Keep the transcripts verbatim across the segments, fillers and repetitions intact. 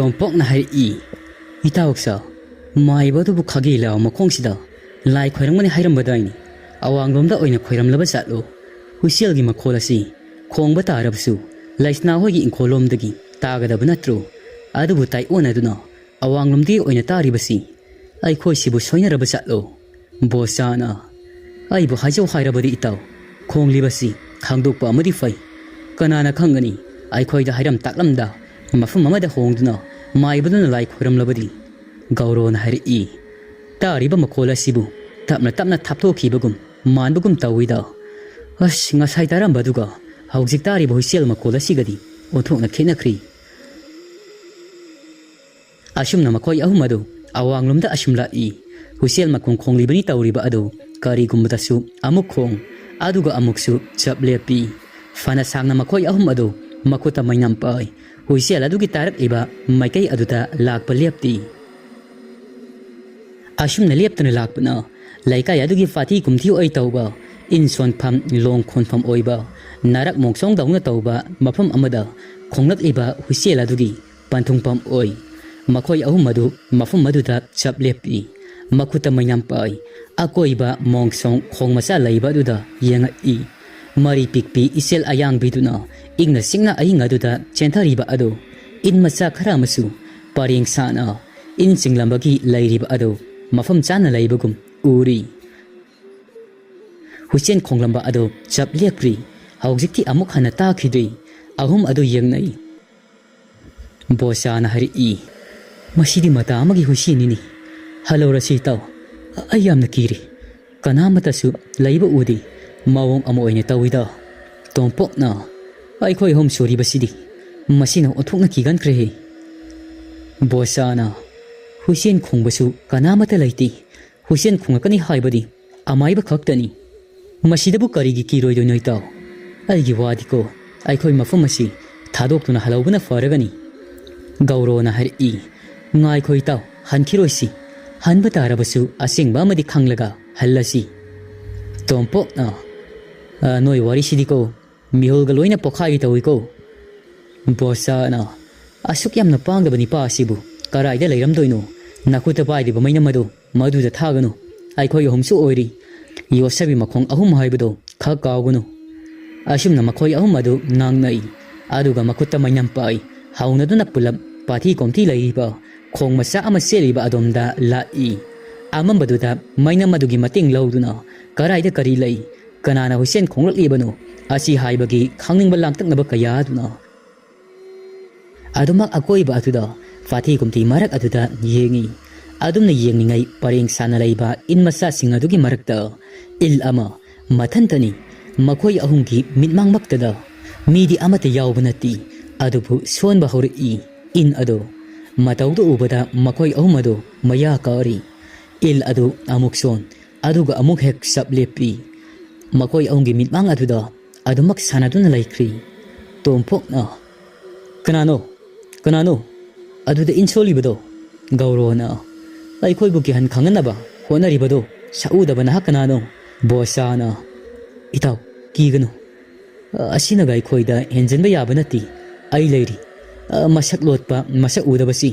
ꯇꯣꯝꯄꯣꯛꯅ ꯍꯥꯏꯔꯛꯏ, "ꯏꯇꯥꯎꯁꯥ, ꯃꯥꯏꯕ ꯑꯗꯨꯕꯨ ꯈꯥꯒꯦ ꯂꯥꯎ ꯃꯈꯣꯡꯁꯤꯗ ꯂꯥꯏ ꯈꯣꯏꯔꯝꯒꯅꯤ ꯍꯥꯏꯔꯝꯕꯗꯥꯏꯅꯤ? ꯑꯋꯥꯡꯂꯣꯝꯗ ꯑꯣꯏꯅ ꯈꯣꯏꯔꯝꯂꯕ ꯖꯥꯠꯂꯣ? ꯍꯨꯏꯁꯦꯜꯒꯤ ꯃꯈꯣꯜ ꯑꯁꯤ ꯈꯣꯡꯕ ꯇꯥꯔꯕꯁꯨ ꯂꯩꯁꯅꯥ ꯍꯣꯏꯒꯤ ꯏꯪꯈꯣꯜꯂꯣꯝꯗꯒꯤ ꯇꯥꯒꯗꯕ ꯅꯠꯇ꯭ꯔꯣ? ꯑꯗꯨꯕꯨ ꯇꯥꯏꯑꯣꯟꯅꯗꯨꯅ ꯑꯋꯥꯡꯂꯣꯝꯗꯒꯤ ꯑꯣꯏꯅ ꯇꯥꯔꯤꯕꯁꯤ ꯑꯩꯈꯣꯏꯁꯤꯕꯨ ꯁꯣꯏꯅꯔꯕ ꯖꯥꯠꯂꯣ?" ꯕꯣꯁꯥꯅ, "ꯑꯩꯕꯨ ꯍꯥꯏꯖꯧ ꯍꯥꯏꯔꯕꯗꯤ ꯏꯇꯥꯎ, ꯈꯣꯡꯂꯤꯕꯁꯤ ꯈꯪꯗꯣꯛꯄ ꯑꯃꯗꯤ ꯐꯩ꯫ ꯀꯅꯥꯅ ꯈꯪꯒꯅꯤ, ꯑꯩꯈꯣꯏꯗ ꯍꯥꯏꯔꯝ ꯇꯥꯛꯂꯝꯗ ꯃꯐꯝ ꯑꯃꯗ ꯍꯣꯡꯗꯨꯅ ꯃꯥꯏꯕꯗꯨꯅ ꯂꯥꯏ ꯈꯣꯏꯔꯝꯂꯕꯗꯤ?" ꯒꯧꯔꯣꯅ ꯍꯥꯏꯔꯛꯏ, "ꯇꯥꯔꯤꯕ ꯃꯈꯣꯜ ꯑꯁꯤꯕꯨ ꯇꯞꯅ ꯇꯞꯅ ꯊꯥꯞꯊꯣꯛꯈꯤꯕꯒꯨꯝ ꯃꯥꯟꯕꯒꯨꯝ ꯇꯧꯏꯗ꯫ ꯑꯁ, ꯉꯁꯥꯏ ꯇꯥꯔꯝꯕꯗꯨꯒ ꯍꯧꯖꯤꯛ ꯇꯥꯔꯤꯕ ꯍꯨꯏꯁꯦꯜ ꯃꯈꯣꯜ ꯑꯁꯤꯒꯗꯤ ꯑꯣꯟꯊꯣꯛꯅ ꯈꯦꯠꯅꯈ꯭ꯔꯦ꯫" ꯑꯁꯨꯝꯅ ꯃꯈꯣꯏ ꯑꯍꯨꯝ ꯑꯗꯨ ꯑꯋꯥꯡꯂꯣꯝꯗ ꯑꯁꯨꯝ ꯂꯥꯛꯏ꯫ ꯍꯨꯏꯁꯦꯜ ꯃꯈꯣꯡ ꯈꯣꯡꯂꯤꯕꯅꯤ ꯇꯧꯔꯤꯕ ꯑꯗꯨ ꯀꯔꯤꯒꯨꯝꯕꯗꯁꯨ ꯑꯃꯨꯛ ꯈꯣꯡ, ꯑꯗꯨꯒ ꯑꯃꯨꯛꯁꯨ ꯆꯞ ꯂꯦꯞꯄꯤ꯫ ꯐꯅ ꯁꯥꯡꯅ ꯃꯈꯣꯏ ꯑꯍꯨꯝ ꯑꯗꯨ ꯃꯈꯨꯠꯇ ꯃꯩꯅꯝ ꯄꯥꯏ꯫ ꯍꯨꯏꯁꯦꯜ ꯑꯗꯨꯒꯤ ꯇꯥꯔꯛꯂꯤꯕ ꯃꯥꯏꯀꯩ ꯑꯗꯨꯗ ꯂꯥꯛꯄ ꯂꯦꯞꯇꯦ꯫ ꯑꯁꯨꯝꯅ ꯂꯦꯞꯇꯨꯅ ꯂꯥꯛꯄꯅ ꯂꯩꯀꯥꯏ ꯑꯗꯨꯒꯤ ꯐꯥꯊꯤ ꯀꯨꯝꯊꯤ ꯑꯣꯏ ꯇꯧꯕ, ꯏꯟ ꯁꯣꯟꯐꯝ, ꯂꯣꯡ ꯈꯣꯟꯐꯝ ꯑꯣꯏꯕ, ꯅꯥꯔꯛ ꯃꯣꯡꯁꯣꯡꯗꯧꯅ ꯇꯧꯕ ꯃꯐꯝ ꯑꯃꯗ ꯈꯣꯡꯂꯛꯂꯤꯕ ꯍꯨꯏꯁꯦꯜ ꯑꯗꯨꯒꯤ ꯄꯟꯊꯨꯡꯐꯝ ꯑꯣꯏ꯫ ꯃꯈꯣꯏ ꯑꯍꯨꯝ ꯑꯗꯨ ꯃꯐꯝ ꯑꯗꯨꯗ ꯆꯞ ꯂꯦꯞꯄꯤ꯫ ꯃꯈꯨꯠꯇ ꯃꯩꯅꯝ ꯄꯥꯏ꯫ ꯑꯀꯣꯏꯕ ꯃꯣꯡꯁꯣꯡ ꯈꯣꯡ ꯃꯆꯥ ꯂꯩꯕ ꯑꯗꯨꯗ ꯌꯦꯡꯉꯛꯏ꯫ ꯃꯔꯤ ꯄꯤꯛꯄꯤ ꯏꯆꯦꯜ ꯑꯌꯥꯡꯕꯤꯗꯨꯅ ꯏꯪꯅ ꯆꯤꯛꯅ ꯑꯍꯤꯡ ꯑꯗꯨꯗ ꯆꯦꯟꯊꯔꯤꯕ ꯑꯗꯨ ꯏꯟ ꯃꯆꯥ ꯈꯔ ꯑꯃꯁꯨ ꯄꯔꯦꯡ ꯁꯥꯅ ꯏꯟ ꯆꯤꯡꯂꯝꯕꯒꯤ ꯂꯩꯔꯤꯕ ꯑꯗꯨ ꯃꯐꯝ ꯆꯥꯅ ꯂꯩꯕꯒꯨꯝ ꯎꯔꯤ꯫ ꯍꯨꯏꯁꯦꯜ ꯈꯣꯡꯂꯝꯕ ꯑꯗꯨ ꯆꯞ ꯂꯦꯞꯈ꯭ꯔꯤ꯫ ꯍꯧꯖꯤꯛꯇꯤ ꯑꯃꯨꯛ ꯍꯟꯅ ꯇꯥꯈꯤꯗ꯭ꯔꯤ꯫ ꯑꯍꯨꯝ ꯑꯗꯨ ꯌꯦꯡꯅꯩ꯫ ꯕꯣꯁꯥꯅ ꯍꯥꯏꯔꯛꯏ, "ꯃꯁꯤꯗꯤ ꯃꯇꯥ ꯑꯃꯒꯤ ꯍꯨꯏꯁꯦꯜꯅꯤꯅꯦ꯫ ꯍꯜꯍꯧꯔꯁꯤ ꯏꯇꯥꯎ꯫ ꯑꯩ ꯌꯥꯝꯅ ꯀꯤꯔꯦ꯫ ꯀꯅꯥꯃꯠꯇꯁꯨ ꯂꯩꯕ ꯎꯗꯦ꯫ ꯃꯑꯣꯡ ꯑꯃ ꯑꯣꯏꯅ ꯇꯧꯏꯗ꯫" ꯇꯣꯝꯄꯣꯛꯅ, "ꯑꯩꯈꯣꯏ ꯑꯍꯨꯝ ꯁꯨꯔꯤꯕꯁꯤꯗꯤ ꯃꯁꯤꯅ ꯑꯣꯟꯊꯣꯛꯅ ꯀꯤꯒꯟꯈ꯭ꯔꯦꯍꯦ꯫" ꯕꯣꯁꯥꯅ, "ꯍꯨꯏꯁꯦꯜ ꯈꯣꯡꯕꯁꯨ ꯀꯅꯥꯃꯠꯇ ꯂꯩꯇꯦ꯫ ꯍꯨꯏꯁꯦꯜ ꯈꯣꯡꯂꯛꯀꯅꯤ ꯍꯥꯏꯕꯗꯤ ꯑꯃꯥꯏꯕ ꯈꯛꯇꯅꯤ꯫ ꯃꯁꯤꯗꯕꯨ ꯀꯔꯤꯒꯤ ꯀꯤꯔꯣꯏꯗꯣꯏꯅꯣ ꯏꯇꯥꯎ? ꯑꯩꯒꯤ ꯋꯥꯗꯤꯀꯣ, ꯑꯩꯈꯣꯏ ꯃꯐꯝ ꯑꯁꯤ ꯊꯥꯗꯣꯛꯇꯨꯅ ꯍꯜꯍꯧꯕꯅ ꯐꯔꯒꯅꯤ꯫" ꯒꯧꯔꯣꯅ ꯍꯥꯏꯔꯛꯏ, "ꯉꯥꯏꯈꯣ ꯏꯇꯥꯎ, ꯍꯟꯈꯤꯔꯣꯏꯁꯤ꯫ ꯍꯟꯕ ꯇꯥꯔꯕꯁꯨ ꯑꯁꯦꯡꯕ ꯑꯃꯗꯤ ꯈꯪꯂꯒ ꯍꯜꯂꯁꯤ꯫" ꯇꯣꯝꯄꯣꯛꯅ, "ꯑ, ꯅꯣꯏ ꯋꯥꯔꯤꯁꯤꯗꯤꯀꯣ, ꯃꯤꯍꯨꯜꯒ ꯂꯣꯏꯅ ꯄꯣꯛꯈꯥꯏꯒꯦ ꯇꯧꯏꯀꯣ꯫" ꯕꯣꯁꯥꯅ, "ꯑꯁꯨꯛ ꯌꯥꯝꯅ ꯄꯥꯡꯗꯕ ꯅꯤꯄꯥ ꯑꯁꯤꯕꯨ ꯀꯔꯥꯏꯗ ꯂꯩꯔꯝꯗꯣꯏꯅꯣ? ꯅꯈꯨꯠꯇ ꯄꯥꯏꯔꯤꯕ ꯃꯩꯅꯝ ꯑꯗꯨ ꯃꯗꯨꯗ ꯊꯥꯒꯅꯨ꯫ ꯑꯩꯈꯣꯏ ꯑꯍꯨꯝꯁꯨ ꯑꯣꯏꯔꯤ꯫ ꯌꯣꯠꯁꯕꯤ ꯃꯈꯣꯡ ꯑꯍꯨꯝ ꯍꯥꯏꯕꯗꯣ ꯈꯛ ꯀꯥꯎꯒꯅꯨ"꯫ ꯑꯁꯨꯝꯅ ꯃꯈꯣꯏ ꯑꯍꯨꯝ ꯑꯗꯨ ꯉꯥꯡꯅꯩ꯫ ꯑꯗꯨꯒ ꯃꯈꯨꯠꯇ ꯃꯩꯅꯝ ꯄꯥꯏ꯫ ꯍꯧꯅꯗꯨꯅ ꯄꯨꯂꯞ ꯄꯥꯊꯤ ꯀꯣꯝꯊꯤ ꯂꯩꯔꯤꯕ ꯈꯣꯡ ꯃꯆꯥ ꯑꯃ ꯆꯦꯜꯂꯤꯕ ꯑꯗꯣꯝꯗ ꯂꯥꯛꯏ꯫ ꯑꯃꯝꯕꯗꯨꯗ ꯃꯩꯅꯝ ꯑꯗꯨꯒꯤ ꯃꯇꯦꯡ ꯂꯧꯗꯨꯅ ꯀꯔꯥꯏꯗ ꯀꯔꯤ ꯂꯩ, ꯀꯅꯥꯅ ꯍꯨꯏꯁꯦꯟ ꯈꯣꯡꯂꯛꯂꯤꯕꯅꯣ, ꯑꯁꯤ ꯍꯥꯏꯕꯒꯤ ꯈꯪꯅꯤꯡꯕ ꯂꯥꯡꯇꯛꯅꯕ ꯀꯌꯥ ꯑꯗꯨꯅ ꯑꯗꯨꯃꯛ ꯑꯀꯣꯏꯕ ꯑꯗꯨꯗ ꯄꯥꯊꯤ ꯀꯣꯝꯊꯤ ꯃꯔꯛ ꯑꯗꯨꯗ ꯌꯦꯡꯉꯤ꯫ ꯑꯗꯨꯝꯅ ꯌꯦꯡꯂꯤꯉꯩ ꯄꯔꯦꯡ ꯁꯥꯅ ꯂꯩꯕ ꯏꯟ ꯃꯆꯥꯁꯤꯡ ꯑꯗꯨꯒꯤ ꯃꯔꯛꯇ ꯏꯜ ꯑꯃ ꯃꯊꯟꯇꯅꯤ꯫ ꯃꯈꯣꯏ ꯑꯍꯨꯝꯒꯤ ꯃꯤꯠꯃꯥꯡꯃꯛꯇꯗ ꯃꯤꯗꯤ ꯑꯃꯠꯇ ꯌꯥꯎꯕ ꯅꯠꯇꯦ, ꯑꯗꯨꯕꯨ ꯁꯣꯟꯕ ꯍꯧꯔꯛꯏ꯫ ꯏꯟ ꯑꯗꯣ ꯃꯇꯧꯗꯨ ꯎꯕꯗ ꯃꯈꯣꯏ ꯑꯍꯨꯝ ꯑꯗꯨ ꯃꯌꯥ ꯀꯥꯔꯤ꯫ ꯏꯜ ꯑꯗꯨ ꯑꯃꯨꯛ ꯁꯣꯟ, ꯑꯗꯨꯒ ꯑꯃꯨꯛ ꯍꯦꯛ ꯆꯞ ꯂꯦꯞꯄꯤ꯫ ꯃꯈꯣꯏ ꯑꯍꯨꯝꯒꯤ ꯃꯤꯠꯃꯥꯡ ꯑꯗꯨꯗ ꯑꯗꯨꯃꯛ ꯁꯥꯟꯅꯗꯨꯅ ꯂꯩꯈ꯭ꯔꯤ꯫ ꯇꯣꯝꯄꯣꯛꯅ, "ꯀꯅꯥꯅꯣ? ꯀꯅꯥꯅꯣ ꯑꯗꯨꯗ ꯏꯟ ꯁꯣꯜꯂꯤꯕꯗꯣ?" ꯒꯧꯔꯣꯅ, "ꯑꯩꯈꯣꯏꯕꯨ ꯀꯤꯍꯟ ꯈꯪꯍꯟꯅꯕ ꯍꯣꯠꯅꯔꯤꯕꯗꯣ ꯁꯛꯎꯗꯕ ꯅꯍꯥꯛ ꯀꯅꯥꯅꯣ?" ꯕꯣꯁꯥꯅ, "ꯏꯇꯥꯎ, ꯀꯤꯒꯅꯨ꯫ ꯑꯁꯤꯅꯒ ꯑꯩꯈꯣꯏꯗ ꯍꯦꯟꯖꯟꯕ ꯌꯥꯕ ꯅꯠꯇꯦ꯫ ꯑꯩ ꯂꯩꯔꯤ꯫ ꯃꯁꯛ ꯂꯣꯠꯄ, ꯃꯁꯛ ꯎꯗꯕꯁꯤ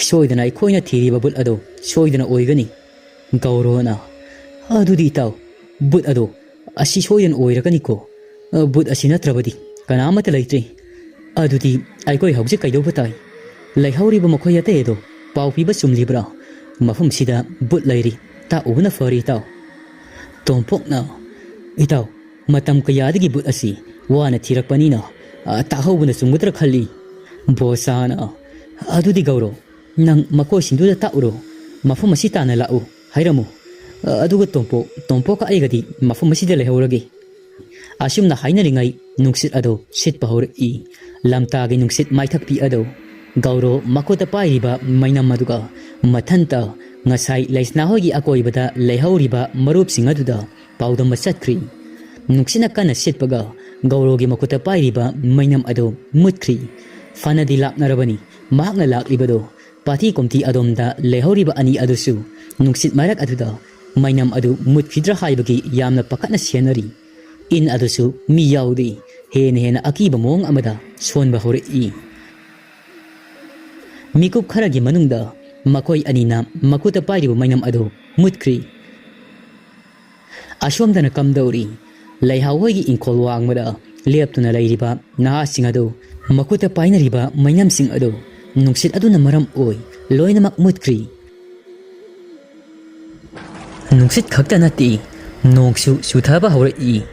ꯁꯣꯏꯗꯅ ꯑꯩꯈꯣꯏꯅ ꯊꯤꯔꯤꯕ ꯕꯨꯠ ꯑꯗꯣ ꯁꯣꯏꯗꯅ ꯑꯣꯏꯒꯅꯤ"꯫ ꯒꯧꯔꯣꯅ, "ꯑꯗꯨꯗꯤ ꯏꯇꯥꯎ, ꯕꯨꯠ ꯑꯗꯣ ꯑꯁꯤ ꯁꯣꯏꯗꯅ ꯑꯣꯏꯔꯒꯅꯤꯀꯣ꯫ ꯕꯨꯠ ꯑꯁꯤ ꯅꯠꯇ꯭ꯔꯕꯗꯤ ꯀꯅꯥ ꯑꯃꯠꯇ ꯂꯩꯇ꯭ꯔꯦ꯫ ꯑꯗꯨꯗꯤ ꯑꯩꯈꯣꯏ ꯍꯧꯖꯤꯛ ꯀꯩꯗꯧꯕ ꯇꯥꯏ? ꯂꯩꯍꯧꯔꯤꯕ ꯃꯈꯣꯏ ꯑꯇꯩ ꯑꯗꯣ ꯄꯥꯎ ꯄꯤꯕ ꯆꯨꯝꯂꯤꯕ꯭ꯔꯥ? ꯃꯐꯝꯁꯤꯗ ꯕꯨꯠ ꯂꯩꯔꯤ, ꯇꯥꯛꯎꯕꯅ ꯐꯔꯤ ꯏꯇꯥꯎ"꯫ ꯇꯣꯝꯄꯣꯛꯅ, "ꯏꯇꯥꯎ, ꯃꯇꯝ ꯀꯌꯥꯗꯒꯤ ꯕꯨꯠ ꯑꯁꯤ ꯋꯥꯅ ꯊꯤꯔꯛꯄꯅꯤꯅ, ꯑ, ꯇꯥꯍꯧꯕꯅ ꯆꯨꯝꯒꯗ꯭ꯔꯥ ꯈꯜꯂꯤ"꯫ ꯕꯣꯁꯥꯅ, "ꯑꯗꯨꯗꯤ ꯒꯧꯔꯣ, ꯅꯪ ꯃꯈꯣꯏꯁꯤꯡꯗꯨꯗ ꯇꯥꯛꯎꯔꯣ꯫ ꯃꯐꯝ ꯑꯁꯤ ꯇꯥꯟꯅ ꯂꯥꯛꯎ ꯍꯥꯏꯔꯝꯃꯨ꯫ ꯑ, ꯑꯗꯨꯒ ꯇꯣꯝꯄꯣꯛ, ꯇꯣꯝꯄꯣꯛꯀ ꯑꯩꯒꯗꯤ ꯃꯐꯝ ꯑꯁꯤꯗ ꯂꯩꯍꯧꯔꯒꯦ"꯫ ꯑꯁꯨꯝꯅ ꯍꯥꯏꯅꯔꯤꯉꯩ ꯅꯨꯡꯁꯤꯠ ꯑꯗꯨ ꯁꯤꯠꯄ ꯍꯧꯔꯛꯏ꯫ ꯂꯝꯇꯥꯒꯤ ꯅꯨꯡꯁꯤꯠ ꯃꯥꯏꯊꯛꯄꯤ ꯑꯗꯨ ꯒꯧꯔꯣ ꯃꯈꯨꯠꯇ ꯄꯥꯏꯔꯤꯕ ꯃꯩꯅꯝ ꯑꯗꯨꯒ ꯃꯊꯟꯇ ꯉꯁꯥꯏ ꯂꯩꯁꯅꯥ ꯍꯣꯏꯒꯤ ꯑꯀꯣꯏꯕꯗ ꯂꯩꯍꯧꯔꯤꯕ ꯃꯔꯨꯞꯁꯤꯡ ꯑꯗꯨꯗ ꯄꯥꯎꯗꯝꯕ ꯆꯠꯈ꯭ꯔꯤ꯫ ꯅꯨꯡꯁꯤꯠꯅ ꯀꯟꯅ ꯁꯤꯠꯄꯒ ꯒꯧꯔꯣꯒꯤ ꯃꯈꯨꯠꯇ ꯄꯥꯏꯔꯤꯕ ꯃꯩꯅꯝ ꯑꯗꯨ ꯃꯨꯠꯈ꯭ꯔꯤ꯫ ꯐꯅꯗꯤ ꯂꯥꯛꯅꯔꯕꯅꯤ ꯃꯍꯥꯛꯅ ꯂꯥꯛꯂꯤꯕꯗꯣ꯫ ꯄꯥꯊꯤ ꯀꯣꯝꯊꯤ ꯑꯗꯣꯝꯗ ꯂꯩꯍꯧꯔꯤꯕ ꯑꯅꯤ ꯑꯗꯨꯁꯨ ꯅꯨꯡꯁꯤꯠ ꯃꯔꯛ ꯑꯗꯨꯗ ꯃꯩꯅꯝ ꯑꯗꯨ ꯃꯨꯠꯈꯤꯗ꯭ꯔꯥ ꯍꯥꯏꯕꯒꯤ ꯌꯥꯝꯅ ꯄꯥꯈꯠꯅ ꯁꯦꯟꯅꯔꯤ꯫ ꯏꯟ ꯑꯗꯨꯁꯨ ꯃꯤ ꯌꯥꯎꯗꯦ꯫ ꯍꯦꯟꯅ ꯍꯦꯟꯅ ꯑꯀꯤꯕ ꯃꯑꯣꯡ ꯑꯃꯗ ꯁꯣꯟꯕ ꯍꯧꯔꯛꯏ꯫ ꯃꯤꯀꯨꯞ ꯈꯔꯒꯤ ꯃꯅꯨꯡꯗ ꯃꯈꯣꯏ ꯑꯅꯤꯅ ꯃꯈꯨꯠꯇ ꯄꯥꯏꯔꯤꯕ ꯃꯩꯅꯝ ꯑꯗꯨ ꯃꯨꯠꯈ꯭ꯔꯤ꯫ ꯑꯁꯣꯝꯗꯅ ꯀꯝꯗꯧꯔꯤ? ꯂꯩꯍꯥꯎ ꯍꯣꯏꯒꯤ ꯏꯪꯈꯣꯜ ꯋꯥꯡꯃꯗ ꯂꯦꯞꯇꯨꯅ ꯂꯩꯔꯤꯕ ꯅꯍꯥꯁꯤꯡ ꯑꯗꯨ ꯃꯈꯨꯠꯇ ꯄꯥꯏꯅꯔꯤꯕ ꯃꯩꯅꯝꯁꯤꯡ ꯑꯗꯨ ꯅꯨꯡꯁꯤꯠ ꯑꯗꯨꯅ ꯃꯔꯝ ꯑꯣꯏ ꯂꯣꯏꯅꯃꯛ ꯃꯨꯠꯈ꯭ꯔꯤ꯫ ꯅꯨꯡꯁꯤꯠ ꯈꯛꯇ ꯅꯠꯇꯦ, ꯅꯣꯡꯁꯨ ꯆꯨꯊꯕ ꯍꯧꯔꯛꯏ꯫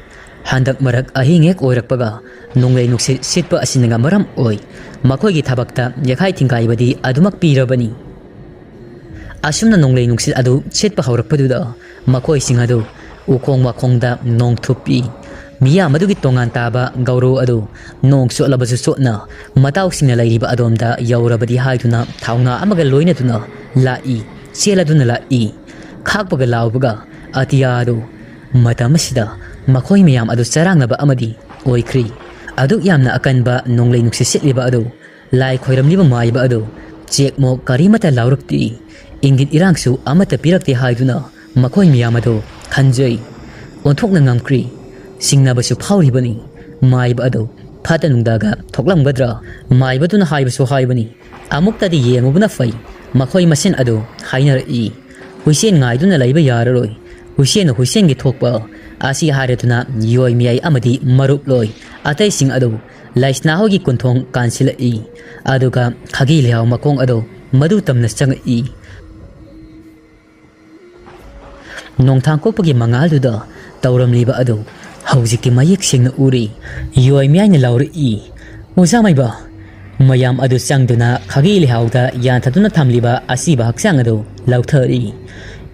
ꯍꯟꯗꯛ ꯃꯔꯛ ꯑꯍꯤꯡ ꯍꯦꯛ ꯑꯣꯏꯔꯛꯄꯒ ꯅꯣꯡꯂꯩ ꯅꯨꯡꯁꯤꯠ ꯁꯤꯠꯄ ꯑꯁꯤꯅꯒ ꯃꯔꯝ ꯑꯣꯏ ꯃꯈꯣꯏꯒꯤ ꯊꯕꯛꯇ ꯌꯥꯈꯥꯏ ꯊꯤꯡꯒꯥꯏꯕꯗꯤ ꯑꯗꯨꯃꯛ ꯄꯤꯔꯕꯅꯤ꯫ ꯑꯁꯨꯝꯅ ꯅꯣꯡꯂꯩ ꯅꯨꯡꯁꯤꯠ ꯑꯗꯨ ꯁꯤꯠꯄ ꯍꯧꯔꯛꯄꯗꯨꯗ ꯃꯈꯣꯏꯁꯤꯡ ꯑꯗꯨ ꯎꯈꯣꯡ ꯋꯥꯈꯣꯡꯗ ꯅꯣꯡ ꯊꯨꯞꯄꯤ꯫ ꯃꯤꯌꯥꯝ ꯑꯗꯨꯒꯤ ꯇꯣꯉꯥꯟ ꯇꯥꯕ ꯒꯧꯔꯨ ꯑꯗꯨ ꯅꯣꯡ ꯆꯣꯠꯂꯕꯁꯨ ꯆꯣꯠꯅ ꯃꯇꯥꯎꯁꯤꯡꯅ ꯂꯩꯔꯤꯕ ꯑꯗꯣꯝꯗ ꯌꯧꯔꯕꯗꯤ ꯍꯥꯏꯗꯨꯅ ꯊꯧꯅꯥ ꯑꯃꯒ ꯂꯣꯏꯅꯗꯨꯅ ꯂꯥꯛꯏ, ꯆꯦꯜꯂꯗꯨꯅ ꯂꯥꯛꯏ꯫ ꯈꯥꯛꯄꯒ ꯂꯥꯎꯕꯒ ꯑꯇꯤꯌꯥ ꯑꯗꯨ ꯃꯇꯝ ꯑꯁꯤꯗ ꯃꯈꯣꯏ ꯃꯌꯥꯝ ꯑꯗꯨ ꯆꯔꯥꯡꯅꯕ ꯑꯃꯗꯤ ꯑꯣꯏꯈ꯭ꯔꯤ꯫ ꯑꯗꯨꯛ ꯌꯥꯝꯅ ꯑꯀꯟꯕ ꯅꯣꯡꯂꯩ ꯅꯨꯡꯁꯤꯠ ꯁꯤꯠꯂꯤꯕ ꯑꯗꯨ ꯂꯥꯏ ꯈꯣꯏꯔꯝꯂꯤꯕ ꯃꯥꯏꯕ ꯑꯗꯨ ꯆꯦꯛꯃꯣꯛ ꯀꯔꯤꯃꯠꯇ ꯂꯥꯎꯔꯛꯇꯦ, ꯏꯪꯒꯤꯠ ꯏꯔꯥꯡꯁꯨ ꯑꯃꯠꯇ ꯄꯤꯔꯛꯇꯦ ꯍꯥꯏꯗꯨꯅ ꯃꯈꯣꯏ ꯃꯌꯥꯝ ꯑꯗꯨ ꯈꯟꯖꯩ꯫ ꯑꯣꯟꯊꯣꯛꯅ ꯉꯝꯈ꯭ꯔꯤ꯫ ꯆꯤꯡꯅꯕꯁꯨ ꯐꯥꯎꯔꯤꯕꯅꯤ꯫ ꯃꯥꯏꯕ ꯑꯗꯨ ꯐꯠꯇ ꯅꯨꯡꯗꯒ ꯊꯣꯛꯂꯝꯒꯗ꯭ꯔꯥ? ꯃꯥꯏꯕꯗꯨꯅ ꯍꯥꯏꯕꯁꯨ ꯍꯥꯏꯕꯅꯤ, "ꯑꯃꯨꯛꯇꯗꯤ ꯌꯦꯡꯉꯨꯕꯅ ꯐꯩ"꯫ ꯃꯈꯣꯏ ꯃꯁꯦꯟ ꯑꯗꯨ ꯍꯥꯏꯅꯔꯛꯏ꯫ ꯍꯨꯏꯁꯦꯟ ꯉꯥꯏꯗꯨꯅ ꯂꯩꯕ ꯌꯥꯔꯔꯣꯏ꯫ ꯍꯨꯏꯁꯦꯟꯅ ꯍꯨꯏꯁꯦꯟꯒꯤ ꯊꯣꯛꯄ ꯑꯁꯤ ꯍꯥꯏꯔꯗꯨꯅ ꯌꯣꯏ ꯃꯤꯌꯥꯏ ꯑꯃꯗꯤ ꯃꯔꯨꯞꯂꯣꯏ ꯑꯇꯩꯁꯤꯡ ꯑꯗꯨ ꯂꯩꯁꯅꯥ ꯍꯣꯏꯒꯤ ꯀꯣꯟꯊꯣꯡ ꯀꯥꯟꯁꯤꯜꯂꯛꯏ꯫ ꯑꯗꯨꯒ ꯈꯥꯒꯤ ꯂꯩꯍꯥꯎ ꯃꯈꯣꯡ ꯑꯗꯨ ꯃꯗꯨ ꯇꯝꯅ ꯆꯪꯉꯛꯏ꯫ ꯅꯣꯡꯊꯥꯡ ꯀꯣꯛꯄꯒꯤ ꯃꯉꯥꯜꯗꯨꯗ ꯇꯧꯔꯝꯂꯤꯕ ꯑꯗꯨ ꯍꯧꯖꯤꯛꯇꯤ ꯃꯌꯦꯛ ꯁꯦꯡꯅ ꯎꯔꯤ꯫ ꯌꯣꯏ ꯃꯤꯌꯥꯏꯅ ꯂꯥꯎꯔꯛꯏ, "ꯑꯣꯖꯥ ꯃꯥꯏꯕ!" ꯃꯌꯥꯝ ꯑꯗꯨ ꯆꯪꯗꯨꯅ ꯈꯥꯒꯤ ꯂꯩꯍꯥꯎꯗ ꯌꯥꯟꯊꯗꯨꯅ ꯊꯝꯂꯤꯕ ꯑꯁꯤꯕ ꯍꯛꯆꯥꯡ ꯑꯗꯨ ꯂꯧꯊꯔꯤ꯫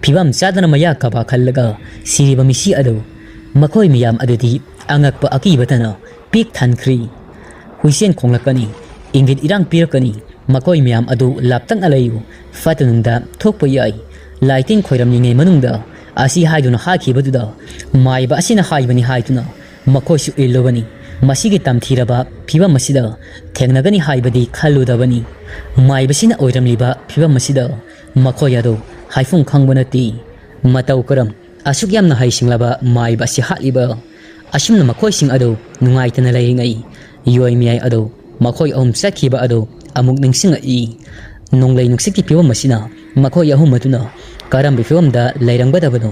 ꯐꯤꯕꯝ ꯆꯥꯗꯅ ꯃꯌꯥ ꯀꯕꯥ ꯈꯜꯂꯒ ꯁꯤꯔꯤꯕ ꯃꯤꯁꯤ ꯑꯗꯨ ꯃꯈꯣꯏ ꯃꯌꯥꯝ ꯑꯗꯨꯗꯤ ꯑꯉꯛꯄ ꯑꯀꯤꯕꯇꯅ ꯄꯤꯛ ꯊꯟꯈ꯭ꯔꯤ꯫ ꯍꯨꯏꯁꯦꯟ ꯈꯣꯡꯂꯛꯀꯅꯤ, ꯏꯪꯒꯤꯠ ꯏꯔꯥꯡ ꯄꯤꯔꯛꯀꯅꯤ, ꯃꯈꯣꯏ ꯃꯌꯥꯝ ꯑꯗꯨ ꯂꯥꯞꯇꯛꯅ ꯂꯩꯌꯨ, ꯐꯠꯇ ꯅꯨꯡꯗ ꯊꯣꯛꯄ ꯌꯥꯏ꯫ ꯂꯥꯏꯇꯤꯟ ꯈꯣꯏꯔꯝꯂꯤꯉꯩ ꯃꯅꯨꯡꯗ ꯑꯁꯤ ꯍꯥꯏꯗꯨꯅ ꯍꯥꯏꯈꯤꯕꯗꯨꯗ ꯃꯥꯏꯕ ꯑꯁꯤꯅ ꯍꯥꯏꯕꯅꯤ ꯍꯥꯏꯗꯨꯅ ꯃꯈꯣꯏꯁꯨ ꯏꯜꯂꯨꯕꯅꯤ꯫ ꯃꯁꯤꯒꯤ ꯇꯝꯊꯤꯔꯕ ꯐꯤꯕꯝ ꯑꯁꯤꯗ ꯊꯦꯡꯅꯒꯅꯤ ꯍꯥꯏꯕꯗꯤ ꯈꯜꯂꯨꯗꯕꯅꯤ꯫ ꯃꯥꯏꯕꯁꯤꯅ ꯑꯣꯏꯔꯝꯂꯤꯕ ꯐꯤꯕꯝ ꯑꯁꯤꯗ ꯃꯈꯣꯏ ꯑꯗꯨ ꯍꯥꯏꯐꯝ ꯈꯪꯕ ꯅꯠꯇꯦ꯫ ꯃꯇꯧ ꯀꯔꯝ ꯑꯁꯨꯛ ꯌꯥꯝꯅ ꯍꯩꯁꯤꯡꯂꯕ ꯃꯥꯏꯕ ꯑꯁꯤ ꯍꯥꯠꯂꯤꯕ? ꯑꯁꯨꯝꯅ ꯃꯈꯣꯏꯁꯤꯡ ꯑꯗꯨ ꯅꯨꯡꯉꯥꯏꯇꯅ ꯂꯩꯔꯤꯉꯩ ꯌꯣꯏ ꯃꯤꯌꯥꯏ ꯑꯗꯨ ꯃꯈꯣꯏ ꯑꯍꯨꯝ ꯆꯠꯈꯤꯕ ꯑꯗꯨ ꯑꯃꯨꯛ ꯅꯤꯡꯁꯤꯡꯉꯛꯏ꯫ ꯅꯣꯡꯂꯩ ꯅꯨꯡꯁꯤꯠꯀꯤ ꯐꯤꯕꯝ ꯑꯁꯤꯅ ꯃꯈꯣꯏ ꯑꯍꯨꯝ ꯑꯗꯨꯅ ꯀꯔꯝꯕ ꯐꯤꯕꯝꯗ ꯂꯩꯔꯝꯒꯗꯕꯅꯣ?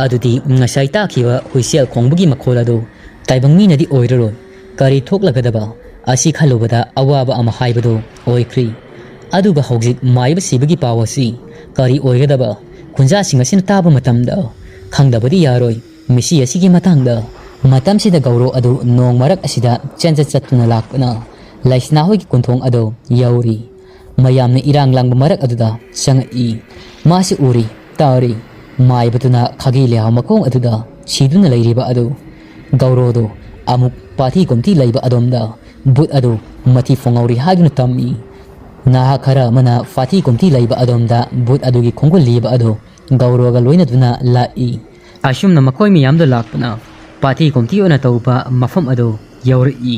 ꯑꯗꯨꯗꯤ ꯉꯁꯥꯏ ꯇꯥꯈꯤꯕ ꯍꯨꯏꯁꯦꯜ ꯈꯣꯡꯕꯒꯤ ꯃꯈꯣꯜ ꯑꯗꯨ ꯇꯥꯏꯕꯪ ꯃꯤꯅꯗꯤ ꯑꯣꯏꯔꯔꯣꯏ꯫ ꯀꯔꯤ ꯊꯣꯛꯂꯒꯗꯕ? ꯑꯁꯤ ꯈꯜꯂꯨꯕꯗ ꯑꯋꯥꯕ ꯑꯃ ꯍꯥꯏꯕꯗꯨ ꯑꯣꯏꯈ꯭ꯔꯤ꯫ ꯑꯗꯨꯒ ꯍꯧꯖꯤꯛ ꯃꯥꯏꯕ ꯁꯤꯕꯒꯤ ꯄꯥꯎ ꯑꯁꯤ ꯀꯔꯤ ꯑꯣꯏꯒꯗꯕ? ꯈꯨꯟꯖꯥꯁꯤꯡ ꯑꯁꯤꯅ ꯇꯥꯕ ꯃꯇꯝꯗ ꯈꯪꯗꯕꯗꯤ ꯌꯥꯔꯣꯏ꯫ ꯃꯤꯁꯤ ꯑꯁꯤꯒꯤ ꯃꯇꯥꯡꯗ ꯃꯇꯝꯁꯤꯗ ꯒꯧꯔꯣ ꯑꯗꯨ ꯅꯣꯡ ꯃꯔꯛ ꯑꯁꯤꯗ ꯆꯦꯟꯆꯠ ꯆꯠꯇꯨꯅ ꯂꯥꯛꯄꯅ ꯂꯩꯁꯅꯥ ꯍꯣꯏꯒꯤ ꯀꯣꯟꯊꯣꯡ ꯑꯗꯨ ꯌꯧꯔꯤ꯫ ꯃꯌꯥꯝꯅ ꯏꯔꯥꯡ ꯂꯥꯡꯕ ꯃꯔꯛ ꯑꯗꯨꯗ ꯆꯪꯉꯛꯏ꯫ ꯃꯥꯁꯤ ꯎꯔꯤ, ꯇꯥꯔꯤ꯫ ꯃꯥꯏꯕꯗꯨꯅ ꯈꯥꯒꯤ ꯂꯩꯍꯥꯎ ꯃꯈꯣꯡ ꯑꯗꯨꯗ ꯁꯤꯗꯨꯅ ꯂꯩꯔꯤꯕ ꯑꯗꯨ꯫ ꯒꯧꯔꯣꯗꯨ ꯑꯃꯨꯛ ꯄꯥꯊꯤ ꯀꯨꯝꯊꯤ ꯂꯩꯕ ꯑꯗꯣꯝꯗ ꯕꯨꯠ ꯑꯗꯨ ꯃꯊꯤ ꯐꯣꯡꯍꯧꯔꯤ ꯍꯥꯏꯗꯨꯅ ꯇꯝꯃꯤ꯫ ꯅꯍꯥ ꯈꯔ ꯑꯃꯅ ꯄꯥꯊꯤ ꯀꯨꯝꯊꯤ ꯂꯩꯕ ꯑꯗꯣꯝꯗ ꯕꯨꯠ ꯑꯗꯨꯒꯤ ꯈꯣꯡꯒꯨꯜ ꯂꯤꯕ ꯑꯗꯨ ꯒꯧꯔꯣꯒ ꯂꯣꯏꯅꯗꯨꯅ ꯂꯥꯛꯏ꯫ ꯑꯁꯨꯝꯅ ꯃꯈꯣꯏ ꯃꯌꯥꯝꯗꯣ ꯂꯥꯛꯇꯨꯅ ꯄꯥꯊꯤ ꯀꯨꯝꯊꯤ ꯑꯣꯏꯅ ꯇꯧꯕ ꯃꯐꯝ ꯑꯗꯨ ꯌꯧꯔꯛꯏ꯫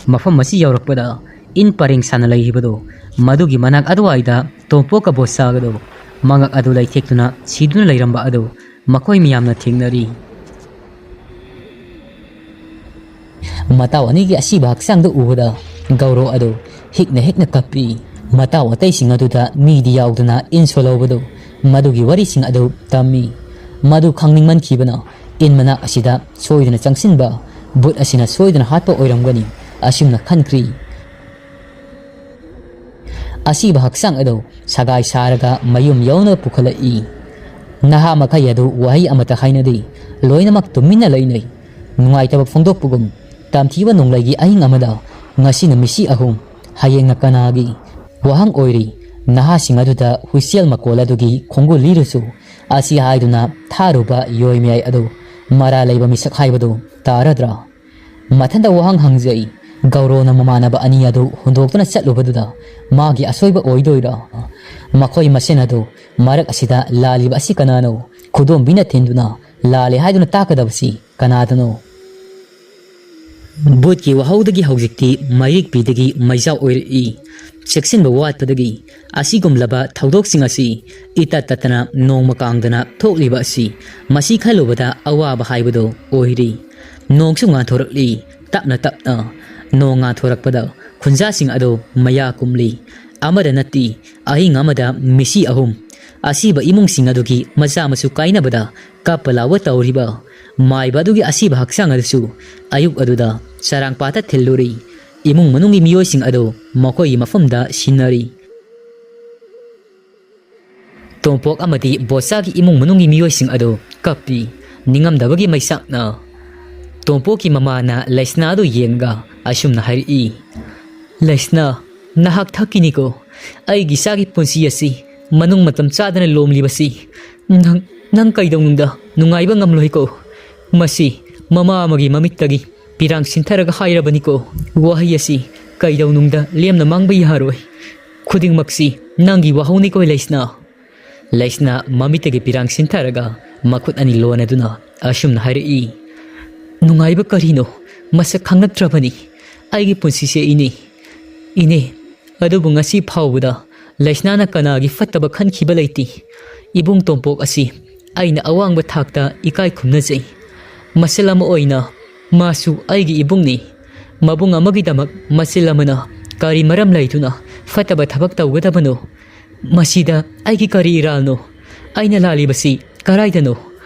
ꯃꯐꯝ ꯑꯁꯤ ꯌꯧꯔꯛꯄꯗ ꯏꯟ ꯄꯔꯦꯡ ꯁꯥꯅ ꯂꯩꯔꯤꯕꯗꯨ, ꯃꯗꯨꯒꯤ ꯃꯅꯥꯛ ꯑꯗꯨꯋꯥꯏꯗ ꯇꯣꯝꯄꯣꯛꯀ ꯕꯣꯁꯥꯒꯗꯨ ꯃꯉꯛ ꯑꯗꯨ ꯂꯩꯊꯦꯛꯇꯨꯅ ꯁꯤꯗꯨꯅ ꯂꯩꯔꯝꯕ ꯑꯗꯨ ꯃꯈꯣꯏ ꯃꯌꯥꯝꯅ ꯊꯦꯡꯅꯔꯤ꯫ ꯃꯇꯥꯎ ꯑꯅꯤꯒꯤ ꯑꯁꯤꯕ ꯍꯛꯆꯥꯡꯗꯨ ꯎꯕꯗ ꯒꯧꯔꯣ ꯑꯗꯨ ꯍꯤꯛꯅ ꯍꯤꯛꯅ ꯀꯞꯄꯤ꯫ ꯃꯇꯥꯎ ꯑꯇꯩꯁꯤꯡ ꯑꯗꯨꯗ ꯃꯤꯗꯤ ꯌꯥꯎꯗꯅ ꯏꯟ ꯁꯣꯜꯍꯧꯕꯗꯨ, ꯃꯗꯨꯒꯤ ꯋꯥꯔꯤꯁꯤꯡ ꯑꯗꯨ ꯇꯝꯃꯤ꯫ ꯃꯗꯨ ꯈꯪꯅꯤꯡꯃꯟꯈꯤꯕꯅ ꯏꯟ ꯃꯅꯥꯛ ꯑꯁꯤꯗ ꯁꯣꯏꯗꯅ ꯆꯪꯁꯤꯟꯕ ꯕꯨꯠ ꯑꯁꯤꯅ ꯁꯣꯏꯗꯅ ꯍꯥꯠꯄ ꯑꯣꯏꯔꯝꯒꯅꯤ ꯑꯁꯨꯝꯅ ꯈꯟꯈ꯭ꯔꯤ꯫ ꯑꯁꯤꯕ ꯍꯛꯆꯥꯡ ꯑꯗꯨ ꯁꯒꯥꯏ ꯁꯥꯔꯒ ꯃꯌꯨꯝ ꯌꯧꯅꯕ ꯄꯨꯈꯠꯂꯛꯏ꯫ ꯅꯍꯥ ꯃꯈꯩ ꯑꯗꯨ ꯋꯥꯍꯩ ꯑꯃꯠꯇ ꯍꯥꯏꯅꯗꯦ꯫ ꯂꯣꯏꯅꯃꯛ ꯇꯨꯃꯤꯟꯅ ꯂꯩꯅꯩ꯫ ꯅꯨꯡꯉꯥꯏꯇꯕ ꯐꯣꯡꯗꯣꯛꯄꯒꯨꯝ ꯇꯝꯊꯤꯕ ꯅꯣꯡꯂꯩꯒꯤ ꯑꯍꯤꯡ ꯑꯃꯗ ꯉꯁꯤꯅ ꯃꯤꯁꯤ ꯑꯍꯨꯝ, ꯍꯌꯦꯡꯅ ꯀꯅꯥꯒꯤ ꯋꯥꯍꯪ ꯑꯣꯏꯔꯤ꯫ ꯅꯍꯥꯁꯤꯡ ꯑꯗꯨꯗ ꯍꯨꯏꯁꯦꯜ ꯃꯀꯣꯜ ꯑꯗꯨꯒꯤ ꯈꯣꯡꯒꯨꯜ ꯂꯤꯔꯨꯁꯨ ꯑꯁꯤ ꯍꯥꯏꯗꯨꯅ ꯊꯥꯔꯨꯕ ꯌꯣꯏ ꯃꯌꯥꯏ ꯑꯗꯨ ꯃꯔꯥ ꯂꯩꯕ ꯃꯤꯁꯛ ꯍꯥꯏꯕꯗꯨ ꯇꯥꯔꯗ꯭ꯔꯥ? ꯃꯊꯟꯇ ꯋꯥꯍꯪ ꯍꯪꯖꯩ꯫ ꯒꯧꯔꯣꯅ ꯃꯃꯥꯟꯅꯕ ꯑꯅꯤ ꯑꯗꯨ ꯍꯨꯟꯗꯣꯛꯇꯨꯅ ꯆꯠꯂꯨꯕꯗꯨꯗ ꯃꯥꯒꯤ ꯑꯁꯣꯏꯕ ꯑꯣꯏꯗꯣꯏꯔꯥ? ꯃꯈꯣꯏ ꯃꯁꯦꯟ ꯑꯗꯨ ꯃꯔꯛ ꯑꯁꯤꯗ ꯂꯥꯜꯂꯤꯕ ꯑꯁꯤ ꯀꯅꯥꯅꯣ? ꯈꯨꯗꯣꯝꯕꯤꯅ ꯊꯤꯟꯗꯨꯅ ꯂꯥꯜꯂꯦ ꯍꯥꯏꯗꯨꯅ ꯇꯥꯛꯀꯗꯕꯁꯤ ꯀꯅꯥꯗꯅꯣ? ꯕꯨꯠꯀꯤ ꯋꯥꯍꯧꯗꯒꯤ ꯍꯧꯖꯤꯛꯇꯤ ꯃꯩꯔꯤꯛꯄꯤꯗꯒꯤ ꯃꯩꯖꯥꯎ ꯑꯣꯏꯔꯛꯏ꯫ ꯆꯦꯛꯁꯤꯟꯕ ꯋꯥꯠꯄꯗꯒꯤ ꯑꯁꯤꯒꯨꯝꯂꯕ ꯊꯧꯗꯣꯛꯁꯤꯡ ꯑꯁꯤ ꯏꯇꯠ ꯇꯠꯇꯅ ꯅꯣꯡꯃ ꯀꯥꯡꯗꯅ ꯊꯣꯛꯂꯤꯕ ꯑꯁꯤ ꯃꯁꯤ ꯈꯜꯂꯨꯕꯗ ꯑꯋꯥꯕ ꯍꯥꯏꯕꯗꯨ ꯑꯣꯏꯔꯤ꯫ ꯅꯣꯡꯁꯨ ꯉꯥꯟꯊꯣꯔꯛꯂꯤ ꯇꯞꯅ ꯇꯞꯅ꯫ ꯅꯣꯡ ꯉꯥꯟꯊꯣꯔꯛꯄꯗ ꯈꯨꯟꯖꯥꯁꯤꯡ ꯑꯗꯨ ꯃꯌꯥ ꯀꯨꯝꯂꯤ꯫ ꯑꯃꯗ ꯅꯠꯇꯦ, ꯑꯍꯤꯡ ꯑꯃꯗ ꯃꯤꯁꯤ ꯑꯍꯨꯝ꯫ ꯑꯁꯤꯕ ꯏꯃꯨꯡꯁꯤꯡ ꯑꯗꯨꯒꯤ ꯃꯆꯥ ꯃꯁꯨ ꯀꯥꯏꯅꯕꯗ ꯀꯞꯄ ꯂꯥꯎꯕ ꯇꯧꯔꯤꯕ ꯃꯥꯏꯕ ꯑꯗꯨꯒꯤ ꯑꯁꯤꯕ ꯍꯛꯆꯥꯡ ꯑꯗꯨꯁꯨ ꯑꯌꯨꯛ ꯑꯗꯨꯗ ꯆꯔꯥꯡꯄꯥꯠꯇ ꯊꯤꯜꯂꯨꯔꯤ꯫ ꯏꯃꯨꯡ ꯃꯅꯨꯡꯒꯤ ꯃꯤꯑꯣꯏꯁꯤꯡ ꯑꯗꯨ ꯃꯈꯣꯏꯒꯤ ꯃꯐꯝꯗ ꯁꯤꯟꯅꯔꯤ꯫ ꯇꯣꯝꯄꯣꯛ ꯑꯃꯗꯤ ꯕꯣꯆꯥꯒꯤ ꯏꯃꯨꯡ ꯃꯅꯨꯡꯒꯤ ꯃꯤꯑꯣꯏꯁꯤꯡ ꯑꯗꯨ ꯀꯞꯄꯤ꯫ ꯅꯤꯡꯉꯝꯗꯕꯒꯤ ꯃꯩꯁꯥꯛꯅ ꯇꯣꯝꯄꯣꯛꯀꯤ ꯃꯃꯥꯅ ꯂꯩꯁꯅꯥ ꯑꯗꯨ ꯌꯦꯡꯂꯒ ꯑꯁꯨꯝꯅ ꯍꯥꯏꯔꯛꯏ, "ꯂꯩꯁꯅꯥ, ꯅꯍꯥꯛ ꯊꯛꯈꯤꯅꯤꯀꯣ꯫ ꯑꯩꯒꯤ ꯏꯆꯥꯒꯤ ꯄꯨꯟꯁꯤ ꯑꯁꯤ ꯃꯅꯨꯡ ꯃꯇꯝ ꯆꯥꯗꯅ ꯂꯣꯝꯂꯤꯕꯁꯤ ꯅꯪ, ꯅꯪ ꯀꯩꯗꯧꯅꯨꯡꯗ ꯅꯨꯡꯉꯥꯏꯕ ꯉꯝꯂꯣꯏꯀꯣ꯫ ꯃꯁꯤ ꯃꯃꯥ ꯑꯃꯒꯤ ꯃꯃꯤꯠꯇꯒꯤ ꯄꯤꯔꯥꯡ ꯁꯤꯟꯊꯔꯒ ꯍꯥꯏꯔꯕꯅꯤꯀꯣ꯫ ꯋꯥꯍꯩ ꯑꯁꯤ ꯀꯩꯗꯧꯅꯨꯡꯗ ꯂꯦꯝꯅ ꯃꯥꯡꯕ ꯌꯥꯔꯣꯏ꯫ ꯈꯨꯗꯤꯡꯃꯛꯁꯤ ꯅꯪꯒꯤ ꯋꯥꯍꯧꯅꯤꯀꯣ ꯂꯩꯁꯅꯥ꯫" ꯂꯩꯁꯅꯥ ꯃꯃꯤꯠꯇꯒꯤ ꯄꯤꯔꯥꯡ ꯁꯤꯟꯊꯔꯒ ꯃꯈꯨꯠ ꯑꯅꯤ ꯂꯣꯟꯅꯗꯨꯅ ꯑꯁꯨꯝꯅ ꯍꯥꯏꯔꯛꯏ, "ꯅꯨꯡꯉꯥꯏꯕ ꯀꯔꯤꯅꯣ? ꯃꯁꯛ ꯈꯪꯂꯛꯇ꯭ꯔꯕꯅꯤ꯫ ꯑꯩꯒꯤ ꯄꯨꯟꯁꯤꯁꯦ ꯏꯅꯦ, ꯏꯅꯦ, ꯑꯗꯨꯕꯨ ꯉꯁꯤ ꯐꯥꯎꯕꯗ ꯂꯩꯁꯅꯥꯅ ꯀꯅꯥꯒꯤ ꯐꯠꯇꯕ ꯈꯟꯈꯤꯕ ꯂꯩꯇꯦ꯫ ꯏꯕꯨꯡ ꯇꯣꯝꯄꯣꯛ ꯑꯁꯤ ꯑꯩꯅ ꯑꯋꯥꯡꯕ ꯊꯥꯛꯇ ꯏꯀꯥꯏ ꯈꯨꯝꯅꯖꯩ꯫ ꯃꯆꯜ ꯑꯃ ꯑꯣꯏꯅ ꯃꯥꯁꯨ ꯑꯩꯒꯤ ꯏꯕꯨꯡꯅꯤ꯫ ꯃꯕꯨꯡ ꯑꯃꯒꯤꯗꯃꯛ ꯃꯆꯜ ꯑꯃꯅ ꯀꯔꯤ ꯃꯔꯝ ꯂꯩꯗꯨꯅ ꯐꯠꯇꯕ ꯊꯕꯛ ꯇꯧꯒꯗꯕꯅꯣ? ꯃꯁꯤꯗ ꯑꯩꯒꯤ ꯀꯔꯤ ꯏꯔꯥꯜꯅꯣ? ꯑꯩꯅ ꯂꯥꯜꯂꯤꯕꯁꯤ ꯀꯔꯥꯏꯗꯅꯣ?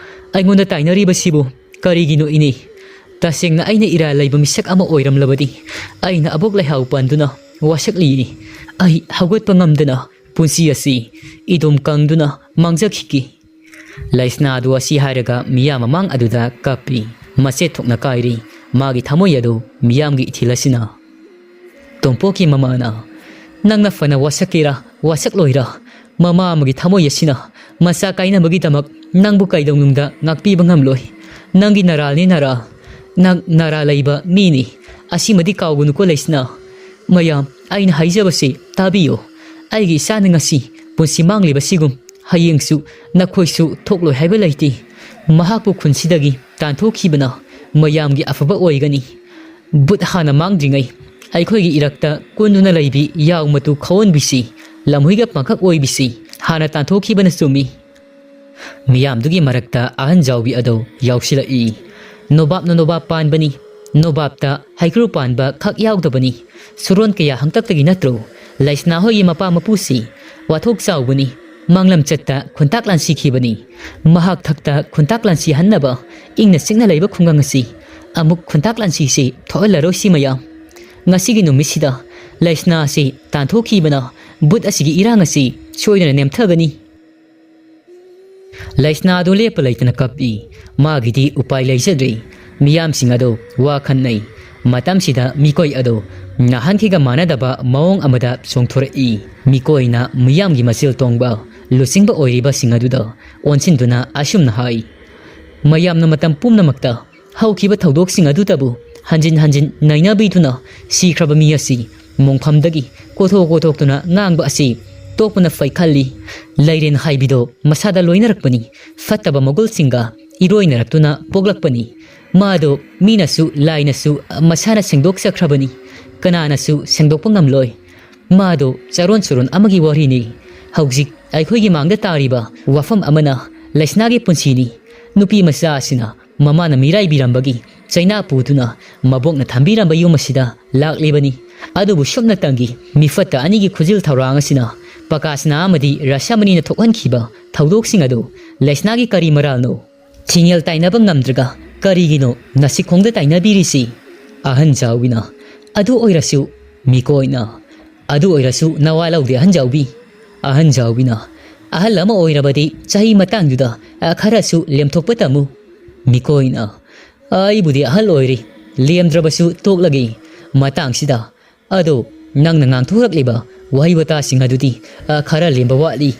ꯑꯩꯉꯣꯟꯗ ꯇꯥꯏꯅꯔꯤꯕꯁꯤꯕꯨ ꯀꯔꯤꯒꯤꯅꯣ ꯏꯅꯦ? ꯇꯁꯦꯡꯅ ꯑꯩꯅ ꯏꯔꯥꯜ ꯂꯩꯕ ꯃꯤꯁꯛ ꯑꯃ ꯑꯣꯏꯔꯝꯂꯕꯗꯤ ꯑꯩꯅ ꯑꯕꯣꯛ ꯂꯩꯍꯥꯎ ꯄꯥꯟꯗꯨꯅ ꯋꯥꯁꯛꯂꯤꯅꯤ꯫ ꯑꯩ ꯍꯧꯒꯠꯄ ꯉꯝꯗꯅ ꯄꯨꯟꯁꯤ ꯑꯁꯤ ꯏꯗꯨꯝ ꯀꯪꯗꯨꯅ ꯃꯥꯡꯖꯈꯤꯒꯦ꯫" ꯂꯩꯁꯅꯥꯗꯨ ꯑꯁꯤ ꯍꯥꯏꯔꯒ ꯃꯤꯌꯥꯝ ꯃꯃꯥꯡ ꯑꯗꯨꯗ ꯀꯞꯄꯤ꯫ ꯃꯆꯦꯠ ꯊꯣꯛꯅ ꯀꯥꯏꯔꯤ꯫ ꯃꯥꯒꯤ ꯊꯃꯣꯏ ꯑꯗꯨ ꯃꯤꯌꯥꯝꯒꯤ ꯏꯊꯤꯜ ꯑꯁꯤꯅ꯫ ꯇꯣꯝꯄꯣꯛꯀꯤ ꯃꯃꯥꯅ, "ꯅꯪꯅ ꯐꯅ ꯋꯥꯁꯛꯀꯦꯔꯥ ꯋꯥꯁꯛꯂꯣꯏꯔꯥ, ꯃꯃꯥ ꯑꯃꯒꯤ ꯊꯃꯣꯏ ꯑꯁꯤꯅ ꯃꯆꯥ ꯀꯥꯏꯅꯕꯒꯤꯗꯃꯛ ꯅꯪꯕꯨ ꯀꯩꯗꯧꯅꯨꯡꯗ ꯉꯥꯛꯄꯤꯕ ꯉꯝꯂꯣꯏ꯫ ꯅꯪꯒꯤ ꯅꯔꯥꯜꯅꯤ ꯅꯔꯥꯜ꯫ ꯅꯪ ꯅꯔꯥꯜ ꯂꯩꯕ ꯃꯤꯅꯤ꯫ ꯑꯁꯤꯃꯗꯤ ꯀꯥꯎꯒꯅꯨꯀꯣ ꯂꯩꯁꯅꯥ꯫ ꯃꯌꯥꯝ, ꯑꯩꯅ ꯍꯥꯏꯖꯕꯁꯤ ꯇꯥꯕꯤꯌꯨ꯫ ꯑꯩꯒꯤ ꯏꯆꯥꯅ ꯉꯁꯤ ꯄꯨꯟꯁꯤ ꯃꯥꯡꯂꯤꯕꯁꯤꯒꯨꯝ ꯍꯌꯦꯡꯁꯨ ꯅꯈꯣꯏꯁꯨ ꯊꯣꯛꯂꯣꯏ ꯍꯥꯏꯕ ꯂꯩꯇꯦ꯫ ꯃꯍꯥꯛꯄꯨ ꯈꯨꯟꯁꯤꯗꯒꯤ ꯇꯥꯟꯊꯣꯛꯈꯤꯕꯅ ꯃꯌꯥꯝꯒꯤ ꯑꯐꯕ ꯑꯣꯏꯒꯅꯤ꯫ ꯚꯨꯠ ꯍꯥꯟꯅ ꯃꯥꯡꯗ꯭ꯔꯤꯉꯩ ꯑꯩꯈꯣꯏꯒꯤ ꯏꯔꯛꯇ ꯀꯨꯟꯗꯨꯅ ꯂꯩꯕꯤ ꯌꯥꯎ ꯃꯇꯨ ꯈꯥꯑꯣꯟꯕꯤꯁꯤ, ꯂꯝꯍꯨꯏꯒ ꯄꯥꯡꯈꯛ ꯑꯣꯏꯕꯤꯁꯤ ꯍꯥꯟꯅ ꯇꯥꯟꯊꯣꯛꯈꯤꯕꯅ ꯆꯨꯝꯃꯤ꯫" ꯃꯤꯌꯥꯝꯗꯨꯒꯤ ꯃꯔꯛꯇ ꯑꯍꯟ ꯖꯥꯎꯕꯤ ꯑꯗꯨ ꯌꯥꯎꯁꯤꯜꯂꯛꯏ꯫ "ꯅꯣꯕꯥꯞꯅ ꯅꯣꯕꯥꯞ ꯄꯥꯟꯕꯅꯤ, ꯅꯣꯕꯥꯞꯇ ꯍꯩꯀ꯭ꯔꯨ ꯄꯥꯟꯕ ꯈꯛ ꯌꯥꯎꯗꯕꯅꯤ꯫ ꯁꯨꯔꯣꯟ ꯀꯌꯥ ꯍꯪꯇꯛꯇꯒꯤ ꯅꯠꯇ꯭ꯔꯣ ꯂꯩꯁꯅꯥ ꯍꯣꯏꯒꯤ ꯃꯄꯥ ꯃꯄꯨꯁꯤ ꯋꯥꯊꯣꯛ ꯆꯥꯎꯕꯅꯤ, ꯃꯥꯡꯂꯝꯆꯠꯇ ꯈꯨꯟꯇꯥꯛ ꯂꯥꯟꯁꯤꯈꯤꯕꯅꯤ꯫ ꯃꯍꯥꯛ ꯊꯛꯇ ꯈꯨꯟꯇꯥꯛ ꯂꯥꯟꯁꯤꯍꯟꯅꯕ ꯏꯪꯅ ꯆꯤꯛꯅ ꯂꯩꯕ ꯈꯨꯡꯒꯪ ꯑꯁꯤ ꯑꯃꯨꯛ ꯈꯨꯟꯇꯥꯛ ꯂꯥꯟꯁꯤꯁꯤ ꯊꯣꯛꯍꯜꯂꯔꯣꯏꯁꯤ ꯃꯌꯥꯝ꯫ ꯉꯁꯤꯒꯤ ꯅꯨꯃꯤꯠꯁꯤꯗ ꯂꯩꯁꯅꯥ ꯑꯁꯤ ꯇꯥꯟꯊꯣꯛꯈꯤꯕꯅ ꯚꯨꯠ ꯑꯁꯤꯒꯤ ꯏꯔꯥꯡ ꯑꯁꯤ ꯁꯣꯏꯗꯅ ꯅꯦꯝꯊꯒꯅꯤ꯫ ꯂꯩꯁꯅꯥ ꯑꯗꯨ ꯂꯦꯞꯄ ꯂꯩꯇꯅ ꯀꯞꯏ꯫ ꯃꯥꯒꯤꯗꯤ ꯎꯄꯥꯏ ꯂꯩꯖꯗ꯭ꯔꯦ꯫ ꯃꯤꯌꯥꯝꯁꯤꯡ ꯑꯗꯨ ꯋꯥ ꯈꯟꯅꯩ꯫ ꯃꯇꯝꯁꯤꯗ ꯃꯤꯀꯣꯏ ꯑꯗꯨ ꯅꯍꯥꯟꯈꯩꯒ ꯃꯥꯟꯅꯗꯕ ꯃꯑꯣꯡ ꯑꯃꯗ ꯆꯣꯡꯊꯣꯔꯛꯏ꯫ ꯃꯤꯀꯣꯏꯅ ꯃꯤꯌꯥꯝꯒꯤ ꯃꯆꯤꯜ ꯇꯣꯡꯕ ꯂꯨꯆꯤꯡꯕ ꯑꯣꯏꯔꯤꯕꯁꯤꯡ ꯑꯗꯨꯗ ꯑꯣꯟꯁꯤꯟꯗꯨꯅ ꯑꯁꯨꯝꯅ ꯍꯥꯏ, "ꯃꯌꯥꯝꯅ ꯃꯇꯝ ꯄꯨꯝꯅꯃꯛꯇ ꯍꯧꯈꯤꯕ ꯊꯧꯗꯣꯛꯁꯤꯡ ꯑꯗꯨꯗꯕꯨ ꯍꯟꯖꯤꯟ ꯍꯟꯖꯤꯟ ꯅꯩꯅꯕꯤꯗꯨꯅ ꯁꯤꯈ꯭ꯔꯕ ꯃꯤ ꯑꯁꯤ ꯃꯣꯡꯐꯝꯗꯒꯤ ꯀꯣꯊꯣꯛ ꯀꯣꯊꯣꯛꯇꯨꯅ ꯉꯥꯡꯕ ꯑꯁꯤ ꯇꯣꯛꯄꯅ ꯐꯩ ꯈꯜꯂꯤ꯫ ꯂꯩꯔꯦꯟ ꯍꯥꯏꯕꯤꯗꯣ ꯃꯁꯥꯗ ꯂꯣꯏꯅꯔꯛꯄꯅꯤ꯫ ꯐꯠꯇꯕ ꯃꯒꯨꯜꯁꯤꯡꯒ ꯏꯔꯣꯏꯅꯔꯛꯇꯨꯅ ꯄꯣꯛꯂꯛꯄꯅꯤ꯫ ꯃꯥꯗꯣ ꯃꯤꯅꯁꯨ ꯂꯥꯏꯅꯁꯨ ꯃꯁꯥꯅ ꯁꯦꯡꯗꯣꯛꯆꯈ꯭ꯔꯕꯅꯤ꯫ ꯀꯅꯥꯅꯁꯨ ꯁꯦꯡꯗꯣꯛꯄ ꯉꯝꯂꯣꯏ꯫ ꯃꯥꯗꯣ ꯆꯥꯔꯣꯟ ꯁꯨꯔꯣꯟ ꯑꯃꯒꯤ ꯋꯥꯔꯤꯅꯤ꯫ ꯍꯧꯖꯤꯛ ꯑꯩꯈꯣꯏꯒꯤ ꯃꯥꯡꯗ ꯇꯥꯔꯤꯕ ꯋꯥꯐꯝ ꯑꯃꯅ ꯂꯩꯁꯅꯥꯒꯤ ꯄꯨꯟꯁꯤꯅꯤ꯫ ꯅꯨꯄꯤ ꯃꯆꯥ ꯑꯁꯤꯅ ꯃꯃꯥꯅ ꯃꯤꯔꯥꯏꯕꯤꯔꯝꯕꯒꯤ ꯆꯩꯅꯥ ꯄꯨꯗꯨꯅ ꯃꯕꯣꯛꯅ ꯊꯝꯕꯤꯔꯝꯕ ꯌꯨꯝ ꯑꯁꯤꯗ ꯂꯥꯛꯂꯤꯕꯅꯤ꯫ ꯑꯗꯨꯕꯨ ꯁꯨꯞꯅꯇꯪꯒꯤ ꯃꯤꯐꯠꯇ ꯑꯅꯤꯒꯤ ꯈꯨꯖꯤꯜ ꯊꯧꯔꯥꯡ ꯑꯁꯤꯅ ꯄꯀꯥꯁꯅꯥ ꯑꯃꯗꯤ ꯔꯥꯁꯥꯃꯅꯤꯅ ꯊꯣꯛꯍꯟꯈꯤꯕ ꯊꯧꯗꯣꯛꯁꯤꯡ ꯑꯗꯨ ꯂꯩꯁꯅꯥꯒꯤ ꯀꯔꯤ ꯃꯔꯥꯜꯅꯣ? ꯊꯤꯡꯉꯦꯜ ꯇꯥꯏꯅꯕ ꯉꯝꯗ꯭ꯔꯒ ꯀꯔꯤꯒꯤꯅꯣ ꯅꯥꯁꯤꯈꯣꯡꯗ ꯇꯥꯏꯅꯕꯤꯔꯤꯁꯤ?" ꯑꯍꯟ ꯖꯥꯎꯒꯤꯅ, "ꯑꯗꯨ ꯑꯣꯏꯔꯁꯨ ꯃꯤꯀꯣꯏꯅ, ꯑꯗꯨ ꯑꯣꯏꯔꯁꯨ ꯅꯋꯥ ꯂꯧꯗꯦ ꯑꯍꯟ ꯖꯥꯎꯕꯤ꯫ ꯑꯍꯟ ꯖꯥꯎꯕꯤꯅ ꯑꯍꯜ ꯑꯃ ꯑꯣꯏꯔꯕꯗꯤ ꯆꯍꯤ ꯃꯇꯥꯡꯗꯨꯗ, ꯑ, ꯈꯔꯁꯨ ꯂꯦꯝꯊꯣꯛꯄ ꯇꯝꯃꯨ꯫" ꯃꯤꯀꯣꯏꯅ, "ꯑꯩꯕꯨꯗꯤ ꯑꯍꯜ ꯑꯣꯏꯔꯤ, ꯂꯦꯝꯗ꯭ꯔꯕꯁꯨ ꯇꯣꯛꯂꯒꯦ꯫ ꯃꯇꯥꯡꯁꯤꯗ ꯑꯗꯣ ꯅꯪꯅ ꯉꯥꯡꯊꯣꯔꯛꯂꯤꯕ ꯋꯥꯍꯩ ꯋꯥꯇꯥꯁꯤꯡ ꯑꯗꯨꯗꯤ, ꯑ, ꯈꯔ ꯂꯦꯝꯕ ꯋꯥꯠꯂꯤ꯫"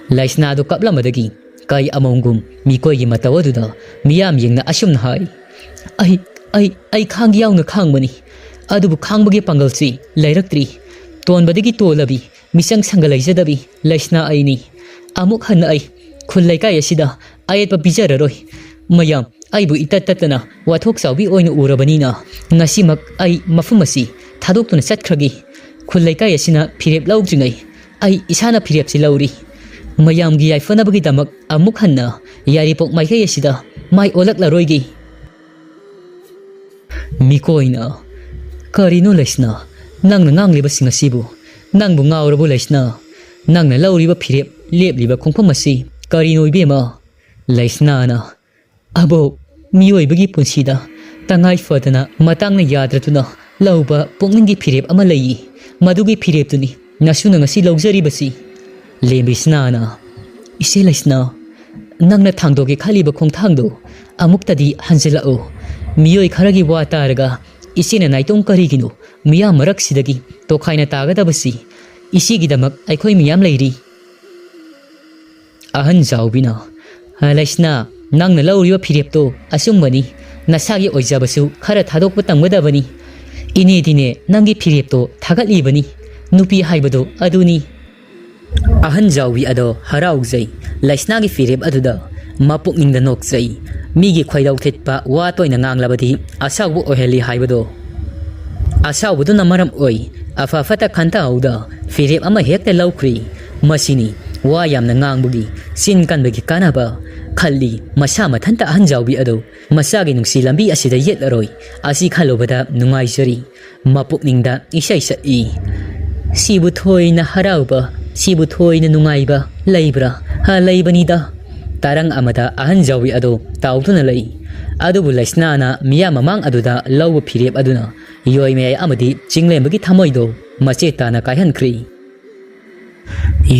ꯂꯩꯁꯅꯥꯗꯨ ꯀꯞꯂꯝꯕꯗꯒꯤ ꯀꯩ ꯑꯃꯣꯝꯒꯨꯝ ꯃꯤꯀꯣꯏꯒꯤ ꯃꯇꯧ ꯑꯗꯨꯗ ꯃꯤꯌꯥꯝ ꯌꯦꯡꯅ ꯑꯁꯨꯝꯅ ꯍꯥꯏ, "ꯑꯩ, ꯑꯩ, ꯑꯩ ꯈꯥꯡꯒꯦ ꯌꯥꯎꯅ ꯈꯥꯡꯕꯅꯤ, ꯑꯗꯨꯕꯨ ꯈꯥꯡꯕꯒꯤ ꯄꯥꯡꯒꯜꯁꯤ ꯂꯩꯔꯛꯇ꯭ꯔꯤ꯫ ꯇꯣꯟꯕꯗꯒꯤ ꯇꯣꯜꯂꯕꯤ, ꯃꯤꯆꯪ ꯁꯪꯒ ꯂꯩꯖꯗꯕꯤ ꯂꯩꯁꯅꯥ ꯑꯩꯅꯤ꯫ ꯑꯃꯨꯛ ꯍꯟꯅ ꯑꯩ ꯈꯨꯜ ꯂꯩꯀꯥꯏ ꯑꯁꯤꯗ ꯑꯌꯦꯠꯄ ꯄꯤꯖꯔꯔꯣꯏ꯫ ꯃꯌꯥꯝ ꯑꯩꯕꯨ ꯏꯇꯠ ꯇꯠꯇꯅ ꯋꯥꯊꯣꯛ ꯆꯥꯎꯕꯤ ꯑꯣꯏꯅ ꯎꯔꯕꯅꯤꯅ ꯉꯁꯤꯃꯛ ꯑꯩ ꯃꯐꯝ ꯑꯁꯤ ꯊꯥꯗꯣꯛꯇꯨꯅ ꯆꯠꯈ꯭ꯔꯒꯦ꯫ ꯈꯨꯜ ꯂꯩꯀꯥꯏ ꯑꯁꯤꯅ ꯐꯤꯔꯦꯞ ꯂꯧꯗ꯭ꯔꯤꯉꯩ ꯑꯩ ꯏꯁꯥꯅ ꯐꯤꯔꯦꯞꯁꯤ ꯂꯧꯔꯤ꯫ ꯃꯌꯥꯝꯒꯤ ꯌꯥꯏꯐꯅꯕꯒꯤꯗꯃꯛ ꯑꯃꯨꯛ ꯍꯟꯅ ꯌꯥꯏꯔꯤꯄꯣꯛ ꯃꯥꯏꯀꯩ ꯑꯁꯤꯗ ꯃꯥꯏ ꯑꯣꯜꯂꯛꯂꯔꯣꯏꯒꯦ꯫" ꯃꯤꯀꯣꯏꯅ, "ꯀꯔꯤꯅꯣ ꯂꯩꯁꯅꯥ? ꯅꯪꯅ ꯉꯥꯡꯂꯤꯕꯁꯤꯡ ꯑꯁꯤꯕꯨ? ꯅꯪꯕꯨ ꯉꯥꯎꯔꯕꯣ ꯂꯩꯁꯅꯥ? ꯅꯪꯅ ꯂꯧꯔꯤꯕ ꯐꯤꯔꯦꯞ, ꯂꯦꯞꯂꯤꯕ ꯈꯣꯡꯐꯝ ꯑꯁꯤ ꯀꯔꯤꯅꯣ ꯏꯕꯦꯝꯃ?" ꯂꯩꯁꯅꯥꯅ, "ꯑꯕꯣꯛ, ꯃꯤꯑꯣꯏꯕꯒꯤ ꯄꯨꯟꯁꯤꯗ ꯇꯉꯥꯏ ꯐꯗꯅ ꯃꯇꯥꯡꯅ ꯌꯥꯗ꯭ꯔꯗꯨꯅ ꯂꯧꯕ ꯄꯨꯛꯅꯤꯡꯒꯤ ꯐꯤꯔꯦꯞ ꯑꯃ ꯂꯩꯌꯦ꯫ ꯃꯗꯨꯒꯤ ꯐꯤꯔꯦꯞꯇꯨꯅꯤ ꯅꯁꯨꯅ ꯉꯁꯤ ꯂꯧꯖꯔꯤꯕꯁꯤ꯫" ꯂꯦꯝꯕꯤꯁꯅꯥꯅ, "ꯏꯆꯦ ꯂꯩꯁꯅꯥ, ꯅꯪꯅ ꯊꯥꯡꯗꯣꯛꯀꯦ ꯈꯜꯂꯤꯕ ꯈꯣꯡꯊꯥꯡꯗꯣ ꯑꯃꯨꯛꯇꯗꯤ ꯍꯟꯖꯤꯜꯂꯛꯎ꯫ ꯃꯤꯑꯣꯏ ꯈꯔꯒꯤ ꯋꯥ ꯇꯥꯔꯒ ꯏꯆꯦꯅ ꯅꯥꯏꯇꯣꯝ ꯀꯔꯤꯒꯤꯅꯣ ꯃꯤꯌꯥꯝ ꯃꯔꯛꯁꯤꯗꯒꯤ ꯇꯣꯈꯥꯏꯅ ꯇꯥꯒꯗꯕꯁꯤ? ꯏꯆꯦꯒꯤꯗꯃꯛ ꯑꯩꯈꯣꯏ ꯃꯤꯌꯥꯝ ꯂꯩꯔꯤ꯫" ꯑꯍꯟ ꯖꯥꯎꯕꯤꯅ, "ꯂꯩꯁꯅꯥ, ꯅꯪꯅ ꯂꯧꯔꯤꯕ ꯐꯤꯔꯦꯞꯇꯣ ꯑꯆꯨꯝꯕꯅꯤ꯫ ꯅꯁꯥꯒꯤ ꯑꯣꯏꯖꯕꯁꯨ ꯈꯔ ꯊꯥꯗꯣꯛꯄ ꯇꯝꯒꯗꯕꯅꯤ꯫ ꯏꯅꯦꯗꯤꯅꯦ ꯅꯪꯒꯤ ꯐꯤꯔꯦꯞꯇꯣ ꯊꯥꯒꯠꯂꯤꯕꯅꯤ꯫ ꯅꯨꯄꯤ ꯍꯥꯏꯕꯗꯣ ꯑꯗꯨꯅꯤ꯫" ꯑꯍꯟ ꯖꯥꯎꯕꯤ ꯑꯗꯣ ꯍꯔꯥꯎꯖꯩ꯫ ꯂꯩꯁꯅꯥꯒꯤ ꯐꯤꯔꯦꯞ ꯑꯗꯨꯗ ꯃꯄꯨꯛꯅꯤꯡꯗ ꯅꯣꯛꯆꯩ꯫ ꯃꯤꯒꯤ ꯈꯣꯏꯗꯧ ꯊꯤꯠꯄ ꯋꯥ ꯇꯣꯏꯅ ꯉꯥꯡꯂꯕꯗꯤ ꯑꯁꯥꯎꯕ ꯑꯣꯏꯍꯜꯂꯤ ꯍꯥꯏꯕꯗꯣ꯫ ꯑꯁꯥꯎꯕꯗꯨꯅ ꯃꯔꯝ ꯑꯣꯏ ꯑꯐ ꯐꯠꯇ ꯈꯟꯊꯍꯧꯗ ꯐꯤꯔꯦꯞ ꯑꯃ ꯍꯦꯛꯇ ꯂꯧꯈ꯭ꯔꯤ꯫ ꯃꯁꯤꯅꯤ ꯋꯥ ꯌꯥꯝꯅ ꯉꯥꯡꯕꯒꯤ, ꯆꯤꯟ ꯀꯟꯕꯒꯤ ꯀꯥꯟꯅꯕ ꯈꯜꯂꯤ꯫ ꯃꯁꯥ ꯃꯊꯟꯇ ꯑꯍꯟ ꯖꯥꯎꯕꯤ ꯑꯗꯨ ꯃꯆꯥꯒꯤ ꯅꯨꯡꯁꯤ ꯂꯝꯕꯤ ꯑꯁꯤꯗ ꯌꯦꯠꯂꯔꯣꯏ꯫ ꯑꯁꯤ ꯈꯜꯂꯨꯕꯗ ꯅꯨꯡꯉꯥꯏꯖꯔꯤ꯫ ꯃꯄꯨꯛꯅꯤꯡꯗ ꯏꯁꯩ ꯁꯛꯏ꯫ "ꯁꯤꯕꯨ ꯊꯣꯏꯅ ꯍꯔꯥꯎꯕ, ꯁꯤꯕꯨ ꯊꯣꯏꯅ ꯅꯨꯡꯉꯥꯏꯕ ꯂꯩꯕ꯭ꯔꯥ? ꯍꯥ, ꯂꯩꯕꯅꯤꯗ꯫" ꯇꯔꯪ ꯑꯃꯗ ꯑꯍꯟ ꯖꯥꯎꯕꯤ ꯑꯗꯨ ꯇꯥꯎꯗꯨꯅ ꯂꯩ꯫ ꯑꯗꯨꯕꯨ ꯂꯩꯁꯅꯥꯅ ꯃꯤꯌꯥꯝ ꯃꯃꯥꯡ ꯑꯗꯨꯗ ꯂꯧꯕ ꯐꯤꯔꯦꯞ ꯑꯗꯨꯅ ꯌꯣꯏꯃꯌꯥꯏ ꯑꯃꯗꯤ ꯆꯤꯡꯂꯦꯝꯕꯒꯤ ꯊꯃꯣꯏꯗꯣ ꯃꯆꯦꯠ ꯇꯥꯅ ꯀꯥꯏꯍꯟꯈ꯭ꯔꯤ꯫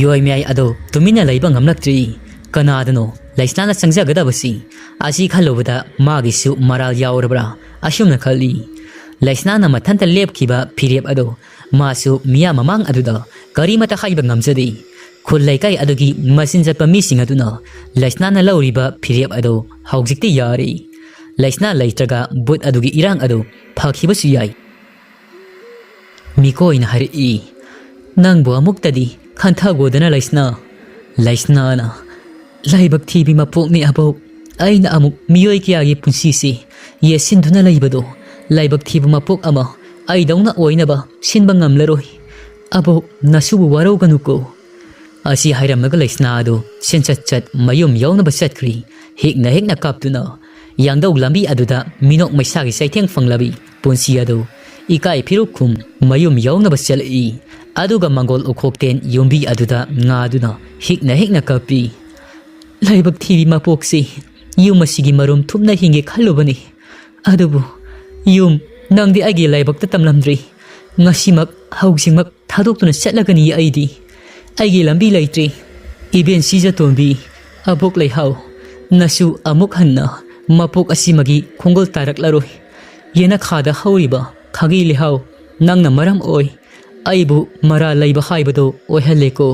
ꯌꯣꯏꯃꯌꯥꯏ ꯑꯗꯣ ꯇꯨꯃꯤꯟꯅ ꯂꯩꯕ ꯉꯝꯂꯛꯇ꯭ꯔꯤ꯫ ꯀꯅꯥꯗꯅꯣ ꯂꯩꯁꯅꯥꯅ ꯆꯪꯖꯒꯗꯕꯁꯤ? ꯑꯁꯤ ꯈꯜꯂꯨꯕꯗ ꯃꯥꯒꯤꯁꯨ ꯃꯔꯥꯜ ꯌꯥꯎꯔꯕ꯭ꯔꯥ ꯑꯁꯨꯝꯅ ꯈꯜꯂꯤ꯫ ꯂꯩꯁꯅꯥꯅ ꯃꯊꯟꯇ ꯂꯦꯞꯈꯤꯕ ꯐꯤꯔꯦꯞ ꯑꯗꯣ ꯃꯥꯁꯨ ꯃꯤꯌꯥꯝ ꯃꯃꯥꯡ ꯑꯗꯨꯗ ꯀꯔꯤꯃꯇ ꯍꯥꯏꯕ ꯉꯝꯖꯗꯦ꯫ ꯈꯨꯜ ꯂꯩꯀꯥꯏ ꯑꯗꯨꯒꯤ ꯃꯆꯤꯟ ꯆꯠꯄ ꯃꯤꯁꯤꯡ ꯑꯗꯨꯅ ꯂꯩꯁꯅꯥꯅ ꯂꯧꯔꯤꯕ ꯐꯤꯔꯦꯞ ꯑꯗꯣ ꯍꯧꯖꯤꯛꯇꯤ ꯌꯥꯔꯦ꯫ ꯂꯩꯁꯅꯥ ꯂꯩꯇ꯭ꯔꯒ ꯕꯨꯠ ꯑꯗꯨꯒꯤ ꯏꯔꯥꯡ ꯑꯗꯨ ꯐꯈꯤꯕꯁꯨ ꯌꯥꯏ꯫ ꯃꯤꯀꯣꯏꯅ ꯍꯥꯏꯔꯛꯏ, "ꯅꯪꯕꯨ ꯑꯃꯨꯛꯇꯗꯤ ꯈꯟꯊꯒꯣꯗꯅ ꯂꯩꯁꯅꯥ꯫" ꯂꯩꯁꯅꯥꯅ, "ꯂꯥꯏꯕꯛ ꯊꯤꯕꯤ ꯃꯄꯣꯛꯅꯤ ꯑꯕꯣꯛ꯫ ꯑꯩꯅ ꯑꯃꯨꯛ ꯃꯤꯑꯣꯏ ꯀꯌꯥꯒꯤ ꯄꯨꯟꯁꯤꯁꯤ ꯌꯦꯠꯁꯤꯟꯗꯨꯅ ꯂꯩꯕꯗꯣ ꯂꯥꯏꯕꯛ ꯊꯤꯕ ꯃꯄꯣꯛ ꯑꯃ ꯑꯩꯗꯧꯅ ꯑꯣꯏꯅꯕ ꯁꯤꯟꯕ ꯉꯝꯂꯔꯣꯏ꯫ ꯑꯕꯣꯛ, ꯅꯁꯨꯕꯨ ꯋꯥꯔꯧꯒꯅꯨꯀꯣ꯫" ꯑꯁꯤ ꯍꯥꯏꯔꯝꯂꯒ ꯂꯩꯁꯅꯥ ꯑꯗꯨ ꯁꯦꯟꯆꯠ ꯆꯠ ꯃꯌꯨꯝ ꯌꯧꯅꯕ ꯆꯠꯈ꯭ꯔꯤ꯫ ꯍꯤꯛꯅ ꯍꯤꯛꯅ ꯀꯥꯞꯇꯨꯅ ꯌꯥꯡꯗꯧ ꯂꯝꯕꯤ ꯑꯗꯨꯗ ꯃꯤꯅꯣꯛ ꯃꯩꯁꯥꯒꯤ ꯆꯩꯊꯦꯡ ꯐꯪꯂꯕꯤ ꯄꯨꯟꯁꯤ ꯑꯗꯨ ꯏꯀꯥꯏ ꯐꯤꯔꯨꯛꯈꯨꯝ ꯃꯌꯨꯝ ꯌꯧꯅꯕ ꯆꯦꯜꯂꯛꯏ꯫ ꯑꯗꯨꯒ ꯃꯪꯒꯣꯜ ꯎꯈꯣꯛꯇꯦꯟ ꯌꯨꯝꯕꯤ ꯑꯗꯨꯗ ꯉꯥꯗꯨꯅ ꯍꯤꯛꯅ ꯍꯤꯛꯅ ꯀꯞꯄꯤ꯫ "ꯂꯥꯏꯕꯛ ꯊꯤꯕꯤ ꯃꯄꯣꯛꯁꯤ, ꯌꯨꯝ ꯑꯁꯤꯒꯤ ꯃꯔꯨꯝ ꯊꯨꯞꯅ ꯍꯤꯡꯒꯦ ꯈꯜꯂꯨꯕꯅꯤ꯫ ꯑꯗꯨꯕꯨ ꯌꯨꯝ, ꯅꯪꯗꯤ ꯑꯩꯒꯤ ꯂꯥꯏꯕꯛꯇ ꯇꯝꯂꯝꯗ꯭ꯔꯤ꯫ ꯉꯁꯤꯃꯛ, ꯍꯧꯖꯤꯛꯃꯛ ꯊꯥꯗꯣꯛꯇꯨꯅ ꯆꯠꯂꯒꯅꯤ ꯑꯩꯗꯤ꯫ ꯑꯩꯒꯤ ꯂꯝꯕꯤ ꯂꯩꯇ꯭ꯔꯤ꯫ ꯏꯕꯦꯟ ꯁꯤꯖꯇꯣꯝꯕꯤ, ꯑꯕꯣꯛ ꯂꯩꯍꯥꯎ, ꯅꯁꯨ ꯑꯃꯨꯛ ꯍꯟꯅ ꯃꯄꯣꯛ ꯑꯁꯤꯃꯒꯤ ꯈꯣꯡꯒꯨꯜ ꯇꯥꯔꯛꯂꯔꯣꯏ꯫ ꯌꯦꯅꯈꯥꯗ ꯍꯧꯔꯤꯕ ꯈꯥꯒꯤ ꯂꯩꯍꯥꯎ, ꯅꯪꯅ ꯃꯔꯝ ꯑꯣꯏ ꯑꯩꯕꯨ ꯃꯔꯥꯜ ꯂꯩꯕ ꯍꯥꯏꯕꯗꯨ ꯑꯣꯏꯍꯜꯂꯦꯀꯣ"꯫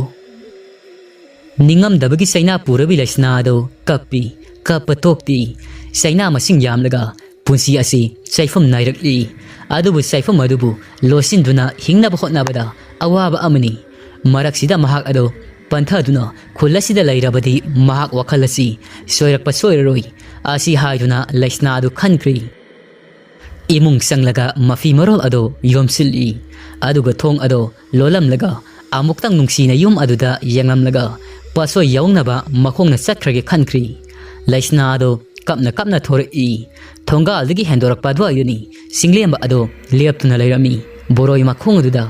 ꯅꯤꯡꯉꯝꯗꯕꯒꯤ ꯆꯩꯅꯥ ꯄꯨꯔꯕꯤ ꯂꯩꯁꯅꯥ ꯑꯗꯨ ꯀꯞꯄꯤ꯫ ꯀꯞꯄ ꯇꯣꯛꯇꯦ꯫ ꯆꯩꯅꯥ ꯃꯁꯤꯡ ꯌꯥꯝꯂꯒ ꯄꯨꯟꯁꯤ ꯑꯁꯤ ꯆꯩꯐꯝ ꯅꯥꯏꯔꯛꯂꯤ꯫ ꯑꯗꯨꯕꯨ ꯆꯩꯐꯝ ꯑꯗꯨꯕꯨ ꯂꯣꯠꯁꯤꯟꯗꯨꯅ ꯍꯤꯡꯅꯕ ꯍꯣꯠꯅꯕꯗ ꯑꯋꯥꯕ ꯑꯃꯅꯤ꯫ ꯃꯔꯛꯁꯤꯗ ꯃꯍꯥꯛ ꯑꯗꯨ ꯄꯟꯊꯗꯨꯅ ꯈꯨꯜ ꯑꯁꯤꯗ ꯂꯩꯔꯕꯗꯤ ꯃꯍꯥꯛ ꯋꯥꯈꯜ ꯑꯁꯤ ꯁꯣꯏꯔꯛꯄ ꯁꯣꯏꯔꯔꯣꯏ꯫ ꯑꯁꯤ ꯍꯥꯏꯗꯨꯅ ꯂꯩꯁꯅꯥ ꯑꯗꯨ ꯈꯟꯈ꯭ꯔꯤ꯫ ꯏꯃꯨꯡ ꯆꯪꯂꯒ ꯃꯐꯤ ꯃꯔꯣꯜ ꯑꯗꯨ ꯌꯣꯝꯁꯤꯜꯂꯤ꯫ ꯑꯗꯨꯒ ꯊꯣꯡ ꯑꯗꯨ ꯂꯣꯜꯂꯝꯂꯒ ꯑꯃꯨꯛꯇꯪ ꯅꯨꯡꯁꯤꯅ ꯌꯨꯝ ꯑꯗꯨꯗ ꯌꯦꯡꯂꯝꯂꯒ ꯄꯣꯠꯁꯣꯏ ꯌꯧꯅꯕ ꯃꯈꯣꯡꯅ ꯆꯠꯈ꯭ꯔꯒꯦ ꯈꯟꯈ꯭ꯔꯤ꯫ ꯂꯩꯁꯅꯥ ꯑꯗꯨ ꯀꯞꯅ ꯀꯞꯅ ꯊꯣꯔꯛꯏ꯫ ꯊꯣꯡꯒꯥꯜꯗꯒꯤ ꯍꯦꯟꯗꯣꯔꯛꯄ ꯑꯗꯨꯋꯥꯏꯗꯅꯤ ꯆꯤꯡꯂꯦꯝꯕ ꯑꯗꯨ ꯂꯦꯞꯇꯨꯅ ꯂꯩꯔꯝꯃꯤ꯫ ꯕꯣꯔꯣꯏ ꯃꯈꯣꯡ ꯑꯗꯨꯗ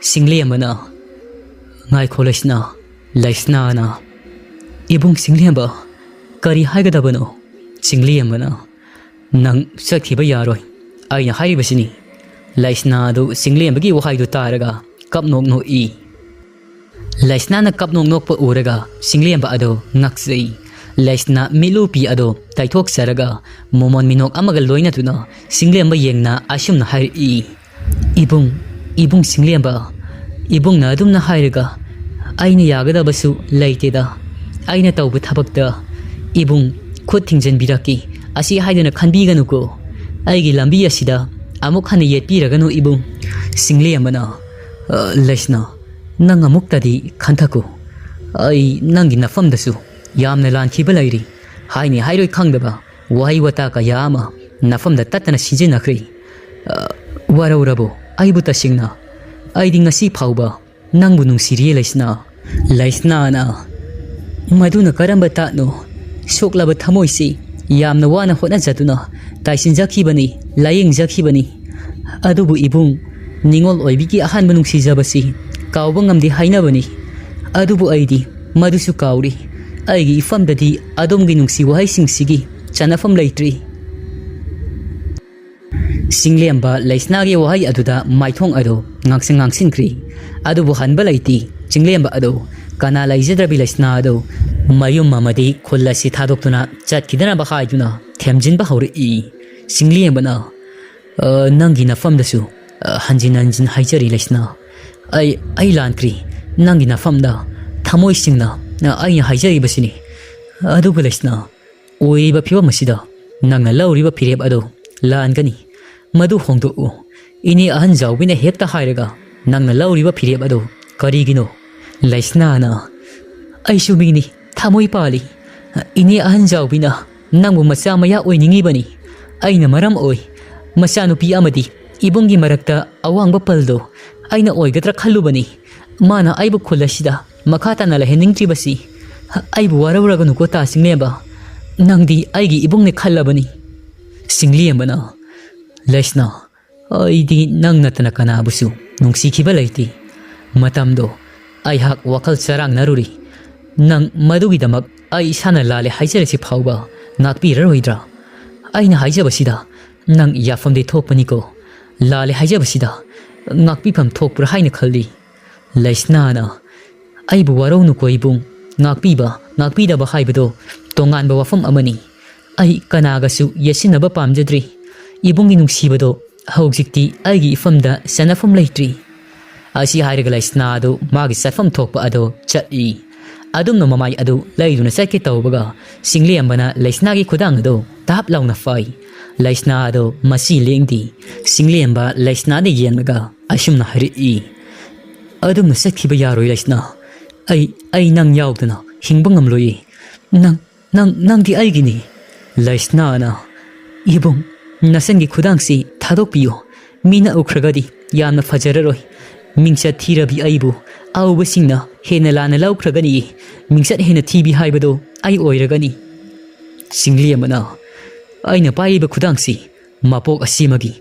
ꯆꯤꯡꯂꯦꯝꯕꯅ, "ꯉꯥꯏꯈꯣ ꯂꯩꯁꯅꯥ"꯫ ꯂꯩꯁꯅꯥꯅ, "ꯏꯕꯨꯡ ꯆꯤꯡꯂꯦꯝꯕ, ꯀꯔꯤ ꯍꯥꯏꯒꯗꯕꯅꯣ?" ꯆꯤꯡꯂꯦꯝꯕꯅ, "ꯅꯪ ꯆꯠꯈꯤꯕ ꯌꯥꯔꯣꯏ, ꯑꯩꯅ ꯍꯥꯏꯔꯤꯕꯁꯤꯅꯤ"꯫ ꯂꯩꯁꯅꯥ ꯑꯗꯨ ꯆꯤꯡꯂꯦꯝꯕꯒꯤ ꯋꯥꯍꯩꯗꯨ ꯇꯥꯔꯒ ꯀꯞꯅꯣꯛ ꯅꯣꯛꯏ꯫ ꯂꯩꯁꯅꯥꯅ ꯀꯞꯅꯣꯛ ꯅꯣꯛꯄ ꯎꯔꯒ ꯆꯤꯡꯂꯦꯝꯕ ꯑꯗꯨ ꯉꯛꯆꯩ꯫ ꯂꯩꯁꯅꯥ ꯃꯤꯠꯂꯨꯄꯤ ꯑꯗꯨ ꯇꯩꯊꯣꯛꯆꯔꯒ ꯃꯣꯃꯣꯟ ꯃꯤꯅꯣꯛ ꯑꯃꯒ ꯂꯣꯏꯅꯗꯨꯅ ꯆꯤꯡꯂꯦꯝꯕ ꯌꯦꯡꯅ ꯑꯁꯨꯝꯅ ꯍꯥꯏꯔꯛꯏ, "ꯏꯕꯨꯡ, ꯏꯕꯨꯡ ꯆꯤꯡꯂꯦꯝꯕ, ꯏꯕꯨꯡꯅ ꯑꯗꯨꯝꯅ ꯍꯥꯏꯔꯒ ꯑꯩꯅ ꯌꯥꯒꯗꯕꯁꯨ ꯂꯩꯇꯦꯗ꯫ ꯑꯩꯅ ꯇꯧꯕ ꯊꯕꯛꯇ ꯏꯕꯨꯡ ꯈꯨꯠ ꯊꯤꯡꯖꯤꯟꯕꯤꯔꯛꯀꯦ꯫ ꯑꯁꯤ ꯍꯥꯏꯗꯨꯅ ꯈꯟꯕꯤꯒꯅꯨꯀꯣ꯫ ꯑꯩꯒꯤ ꯂꯝꯕꯤ ꯑꯁꯤꯗ ꯑꯃꯨꯛ ꯍꯟꯅ ꯌꯦꯠꯄꯤꯔꯒꯅꯨ ꯏꯕꯨꯡ"꯫ ꯆꯤꯡꯂꯦꯝꯕꯅ, "ꯑ, ꯂꯩꯁꯅꯥ, ꯅꯪ ꯑꯃꯨꯛꯇꯗꯤ ꯈꯟꯊꯀꯣ꯫ ꯑꯩ ꯅꯪꯒꯤ ꯅꯐꯝꯗꯁꯨ ꯌꯥꯝꯅ ꯂꯥꯟꯈꯤꯕ ꯂꯩꯔꯤ꯫ ꯍꯥꯏꯅꯤ ꯍꯥꯏꯔꯣꯏ ꯈꯪꯗꯕ ꯋꯥꯍꯩ ꯋꯥꯇꯥ ꯀꯌꯥ ꯑꯃ ꯅꯐꯝꯗ ꯇꯠꯇꯅ ꯁꯤꯖꯤꯟꯅꯈ꯭ꯔꯦ꯫ ꯑ, ꯋꯥꯔꯧꯔꯕꯣ ꯑꯩꯕꯨ ꯇꯁꯦꯡꯅ? ꯑꯩꯗꯤ ꯉꯁꯤ ꯐꯥꯎꯕ ꯅꯪꯕꯨ ꯅꯨꯡꯁꯤꯔꯤꯌꯦ ꯂꯩꯁꯅꯥ"꯫ ꯂꯩꯁꯅꯥꯅ, "ꯃꯗꯨꯅ ꯀꯔꯝꯕ ꯇꯥꯠꯅꯣ? ꯁꯣꯛꯂꯕ ꯊꯃꯣꯏꯁꯤ ꯌꯥꯝꯅ ꯋꯥꯅ ꯍꯣꯠꯅꯖꯗꯨꯅ ꯇꯥꯏꯁꯤꯟꯖꯈꯤꯕꯅꯤ, ꯂꯥꯌꯦꯡꯖꯈꯤꯕꯅꯤ꯫ ꯑꯗꯨꯕꯨ ꯏꯕꯨꯡ, ꯅꯤꯉꯣꯜ ꯑꯣꯏꯕꯤꯒꯤ ꯑꯍꯥꯟꯕ ꯅꯨꯡꯁꯤꯖꯕꯁꯤ ꯀꯥꯎꯕ ꯉꯝꯗꯦ ꯍꯥꯏꯅꯕꯅꯤ꯫ ꯑꯗꯨꯕꯨ ꯑꯩꯗꯤ ꯃꯗꯨꯁꯨ ꯀꯥꯎꯔꯤ꯫ ꯑꯩꯒꯤ ꯏꯐꯝꯗꯗꯤ ꯑꯗꯣꯝꯒꯤ ꯅꯨꯡꯁꯤ ꯋꯥꯍꯩꯁꯤꯡꯁꯤꯒꯤ ꯆꯟꯅꯐꯝ ꯂꯩꯇ꯭ꯔꯤ꯫ ꯆꯤꯡꯂꯦꯝꯕ ꯂꯩꯁꯅꯥꯒꯤ ꯋꯥꯍꯩ ꯑꯗꯨꯗ ꯃꯥꯏꯊꯣꯡ ꯑꯗꯨ ꯉꯥꯡꯁꯪ ꯉꯥꯡꯁꯤꯟꯈ꯭ꯔꯤ꯫ ꯑꯗꯨꯕꯨ ꯍꯟꯕ ꯂꯩꯇꯦ꯫ ꯆꯤꯡꯂꯦꯝꯕ ꯑꯗꯨ ꯀꯅꯥ ꯂꯩꯖꯗ꯭ꯔꯕꯤ ꯂꯩꯁꯅꯥ ꯑꯗꯨ ꯃꯌꯨꯝ ꯑꯃꯗꯤ ꯈꯨꯜ ꯑꯁꯤ ꯊꯥꯗꯣꯛꯇꯨꯅ ꯆꯠꯈꯤꯗꯅꯕ ꯍꯥꯏꯗꯨꯅ ꯊꯦꯝꯖꯤꯟꯕ ꯍꯧꯔꯛꯏ꯫ ꯆꯤꯡꯂꯦꯝꯕꯅ, "ꯑ, ꯅꯪꯒꯤ ꯅꯐꯝꯗꯁꯨ, ꯑ, ꯍꯟꯖꯤꯟ ꯍꯟꯖꯤꯟ ꯍꯥꯏꯖꯔꯤ ꯂꯩꯁꯅꯥ꯫ ꯑꯩ, ꯑꯩ ꯂꯥꯟꯈ꯭ꯔꯤ꯫ ꯅꯪꯒꯤ ꯅꯐꯝꯗ ꯊꯃꯣꯏ ꯁꯦꯡꯅ, ꯑ, ꯑꯩꯅ ꯍꯥꯏꯖꯔꯤꯕꯁꯤꯅꯤ꯫ ꯑꯗꯨꯕꯨ ꯂꯩꯁꯅꯥ, ꯑꯣꯏꯔꯤꯕ ꯐꯤꯕꯝ ꯑꯁꯤꯗ ꯅꯪꯅ ꯂꯧꯔꯤꯕ ꯐꯤꯔꯦꯞ ꯑꯗꯨ ꯂꯥꯟꯒꯅꯤ꯫ ꯃꯗꯨ ꯍꯣꯡꯗꯣꯛꯎ꯫ ꯏꯅꯦ ꯑꯍꯟ ꯖꯥꯎꯕꯤꯅ ꯍꯦꯛꯇ ꯍꯥꯏꯔꯒ ꯅꯪꯅ ꯂꯧꯔꯤꯕ ꯐꯤꯔꯦꯞ ꯑꯗꯨ ꯀꯔꯤꯒꯤꯅꯣ?" ꯂꯩꯁꯅꯥꯅ, "ꯑꯩꯁꯨ ꯃꯤꯅꯤ, ꯊꯃꯣꯏ ꯄꯥꯜꯂꯤ꯫ ꯏꯅꯦ ꯑꯍꯟ ꯖꯥꯎꯕꯤꯅ ꯅꯪꯕꯨ ꯃꯆꯥ ꯃꯌꯥ ꯑꯣꯏꯅꯤꯡꯉꯤꯕꯅꯤ꯫ ꯑꯩꯅ ꯃꯔꯝ ꯑꯣꯏ꯫ ꯃꯆꯥꯅꯨꯄꯤ ꯑꯃꯗꯤ ꯏꯕꯨꯡꯒꯤ ꯃꯔꯛꯇ ꯑꯋꯥꯡꯕ ꯄꯜꯗꯣ ꯑꯩꯅ ꯑꯣꯏꯒꯗ꯭ꯔꯥ ꯈꯜꯂꯨꯕꯅꯤ꯫ ꯃꯥꯅ ꯑꯩꯕꯨ ꯈꯨꯜ ꯑꯁꯤꯗ ꯃꯈꯥ ꯇꯥꯅ ꯂꯩꯍꯟꯅꯤꯡꯗ꯭ꯔꯤꯕꯁꯤ꯫ ꯑꯩꯕꯨ ꯋꯥꯔꯧꯔꯒꯅꯨꯀꯣ ꯇꯥ ꯆꯤꯡꯂꯦꯝꯕ꯫ ꯅꯪꯗꯤ ꯑꯩꯒꯤ ꯏꯕꯨꯡꯅꯦ ꯈꯜꯂꯕꯅꯤ꯫" ꯆꯤꯡꯂꯦꯝꯕꯅ, "ꯂꯩꯁꯅꯥ, ꯑꯩꯗꯤ ꯅꯪ ꯅꯠꯇꯅ ꯀꯅꯥꯕꯨꯁꯨ ꯅꯨꯡꯁꯤꯈꯤꯕ ꯂꯩꯇꯦ꯫ ꯃꯇꯝꯗꯣ ꯑꯩꯍꯥꯛ ꯋꯥꯈꯜ ꯆꯔꯥꯡꯅꯔꯨꯔꯤ꯫ ꯅꯪ ꯃꯗꯨꯒꯤꯗꯃꯛ ꯑꯩ ꯏꯁꯥꯅ ꯂꯥꯜꯂꯦ ꯍꯥꯏꯖꯔꯤꯁꯤ ꯐꯥꯎꯕ ꯉꯥꯛꯄꯤꯔꯔꯣꯏꯗ꯭ꯔꯥ? ꯑꯩꯅ ꯍꯥꯏꯖꯕꯁꯤꯗ ꯅꯪ ꯌꯥꯐꯝꯗꯤ ꯊꯣꯛꯄꯅꯤꯀꯣ꯫ ꯂꯥꯜꯂꯦ ꯍꯥꯏꯖꯕꯁꯤꯗ ꯉꯥꯛꯄꯤꯐꯝ ꯊꯣꯛꯄ꯭ꯔꯥ ꯍꯥꯏꯅ ꯈꯜꯂꯤ꯫" ꯂꯩꯁꯅꯥꯅ, "ꯑꯩꯕꯨ ꯋꯥꯔꯧꯅꯨꯀꯣ ꯏꯕꯨꯡ꯫ ꯉꯥꯛꯄꯤꯕ, ꯉꯥꯛꯄꯤꯗꯕ ꯍꯥꯏꯕꯗꯣ ꯇꯣꯉꯥꯟꯕ ꯋꯥꯐꯝ ꯑꯃꯅꯤ꯫ ꯑꯩ ꯀꯅꯥꯒꯁꯨ ꯌꯦꯠꯁꯤꯟꯅꯕ ꯄꯥꯝꯖꯗ꯭ꯔꯤ꯫ ꯏꯕꯨꯡꯒꯤ ꯅꯨꯡꯁꯤꯕꯗꯣ ꯍꯧꯖꯤꯛꯇꯤ ꯑꯩꯒꯤ ꯏꯐꯝꯗ ꯆꯟꯅꯐꯝ ꯂꯩꯇ꯭ꯔꯤ꯫" ꯑꯁꯤ ꯍꯥꯏꯔꯒ ꯂꯩꯁꯅꯥ ꯑꯗꯨ ꯃꯥꯒꯤ ꯆꯠꯐꯝ ꯊꯣꯛꯄ ꯑꯗꯨ ꯆꯠꯂꯤ꯫ ꯑꯗꯨꯝꯅ ꯃꯃꯥꯏ ꯑꯗꯨ ꯂꯩꯗꯨꯅ ꯆꯠꯀꯦ ꯇꯧꯕꯒ ꯆꯤꯡꯂꯦꯝꯕꯅ ꯂꯩꯁꯅꯥꯒꯤ ꯈꯨꯗꯥꯡ ꯑꯗꯨ ꯇꯥꯞ ꯂꯥꯎꯅ ꯐꯥꯏ꯫ ꯂꯩꯁꯅꯥ ꯑꯗꯨ ꯃꯁꯤ ꯂꯦꯡꯗꯦ꯫ ꯆꯤꯡꯂꯦꯝꯕ ꯂꯩꯁꯅꯥꯗ ꯌꯦꯡꯂꯒ ꯑꯁꯨꯝꯅ ꯍꯥꯏꯔꯛꯏ, "ꯑꯗꯨꯝꯅ ꯆꯠꯈꯤꯕ ꯌꯥꯔꯣꯏ ꯂꯩꯁꯅꯥ꯫ ꯑꯩ, ꯑꯩ ꯅꯪ ꯌꯥꯎꯗꯅ ꯍꯤꯡꯕ ꯉꯝꯂꯣꯏꯌꯦ꯫ ꯅꯪ, ꯅꯪ, ꯅꯪꯗꯤ ꯑꯩꯒꯤꯅꯤ꯫" ꯂꯩꯁꯅꯥꯅ, "ꯏꯕꯨꯡ, ꯅꯆꯟꯒꯤ ꯈꯨꯗꯥꯡꯁꯤ ꯊꯥꯗꯣꯛꯄꯤꯌꯨ꯫ ꯃꯤꯅ ꯎꯈ꯭ꯔꯒꯗꯤ ꯌꯥꯝꯅ ꯐꯖꯔꯔꯣꯏ꯫ ꯃꯤꯡꯆꯠ ꯊꯤꯔꯕꯤ ꯑꯩꯕꯨ ꯑꯎꯕꯁꯤꯡꯅ ꯍꯦꯟꯅ ꯂꯥꯟꯅ ꯂꯧꯈ꯭ꯔꯒꯅꯤ꯫ ꯃꯤꯡꯆꯠ ꯍꯦꯟꯅ ꯊꯤꯕꯤ ꯍꯥꯏꯕꯗꯣ ꯑꯩ ꯑꯣꯏꯔꯒꯅꯤ꯫" ꯆꯤꯡꯂꯦꯝꯕꯅ, "ꯑꯩꯅ ꯄꯥꯏꯔꯤꯕ ꯈꯨꯗꯥꯡꯁꯤ ꯃꯄꯣꯛ ꯑꯁꯤꯃꯒꯤ꯫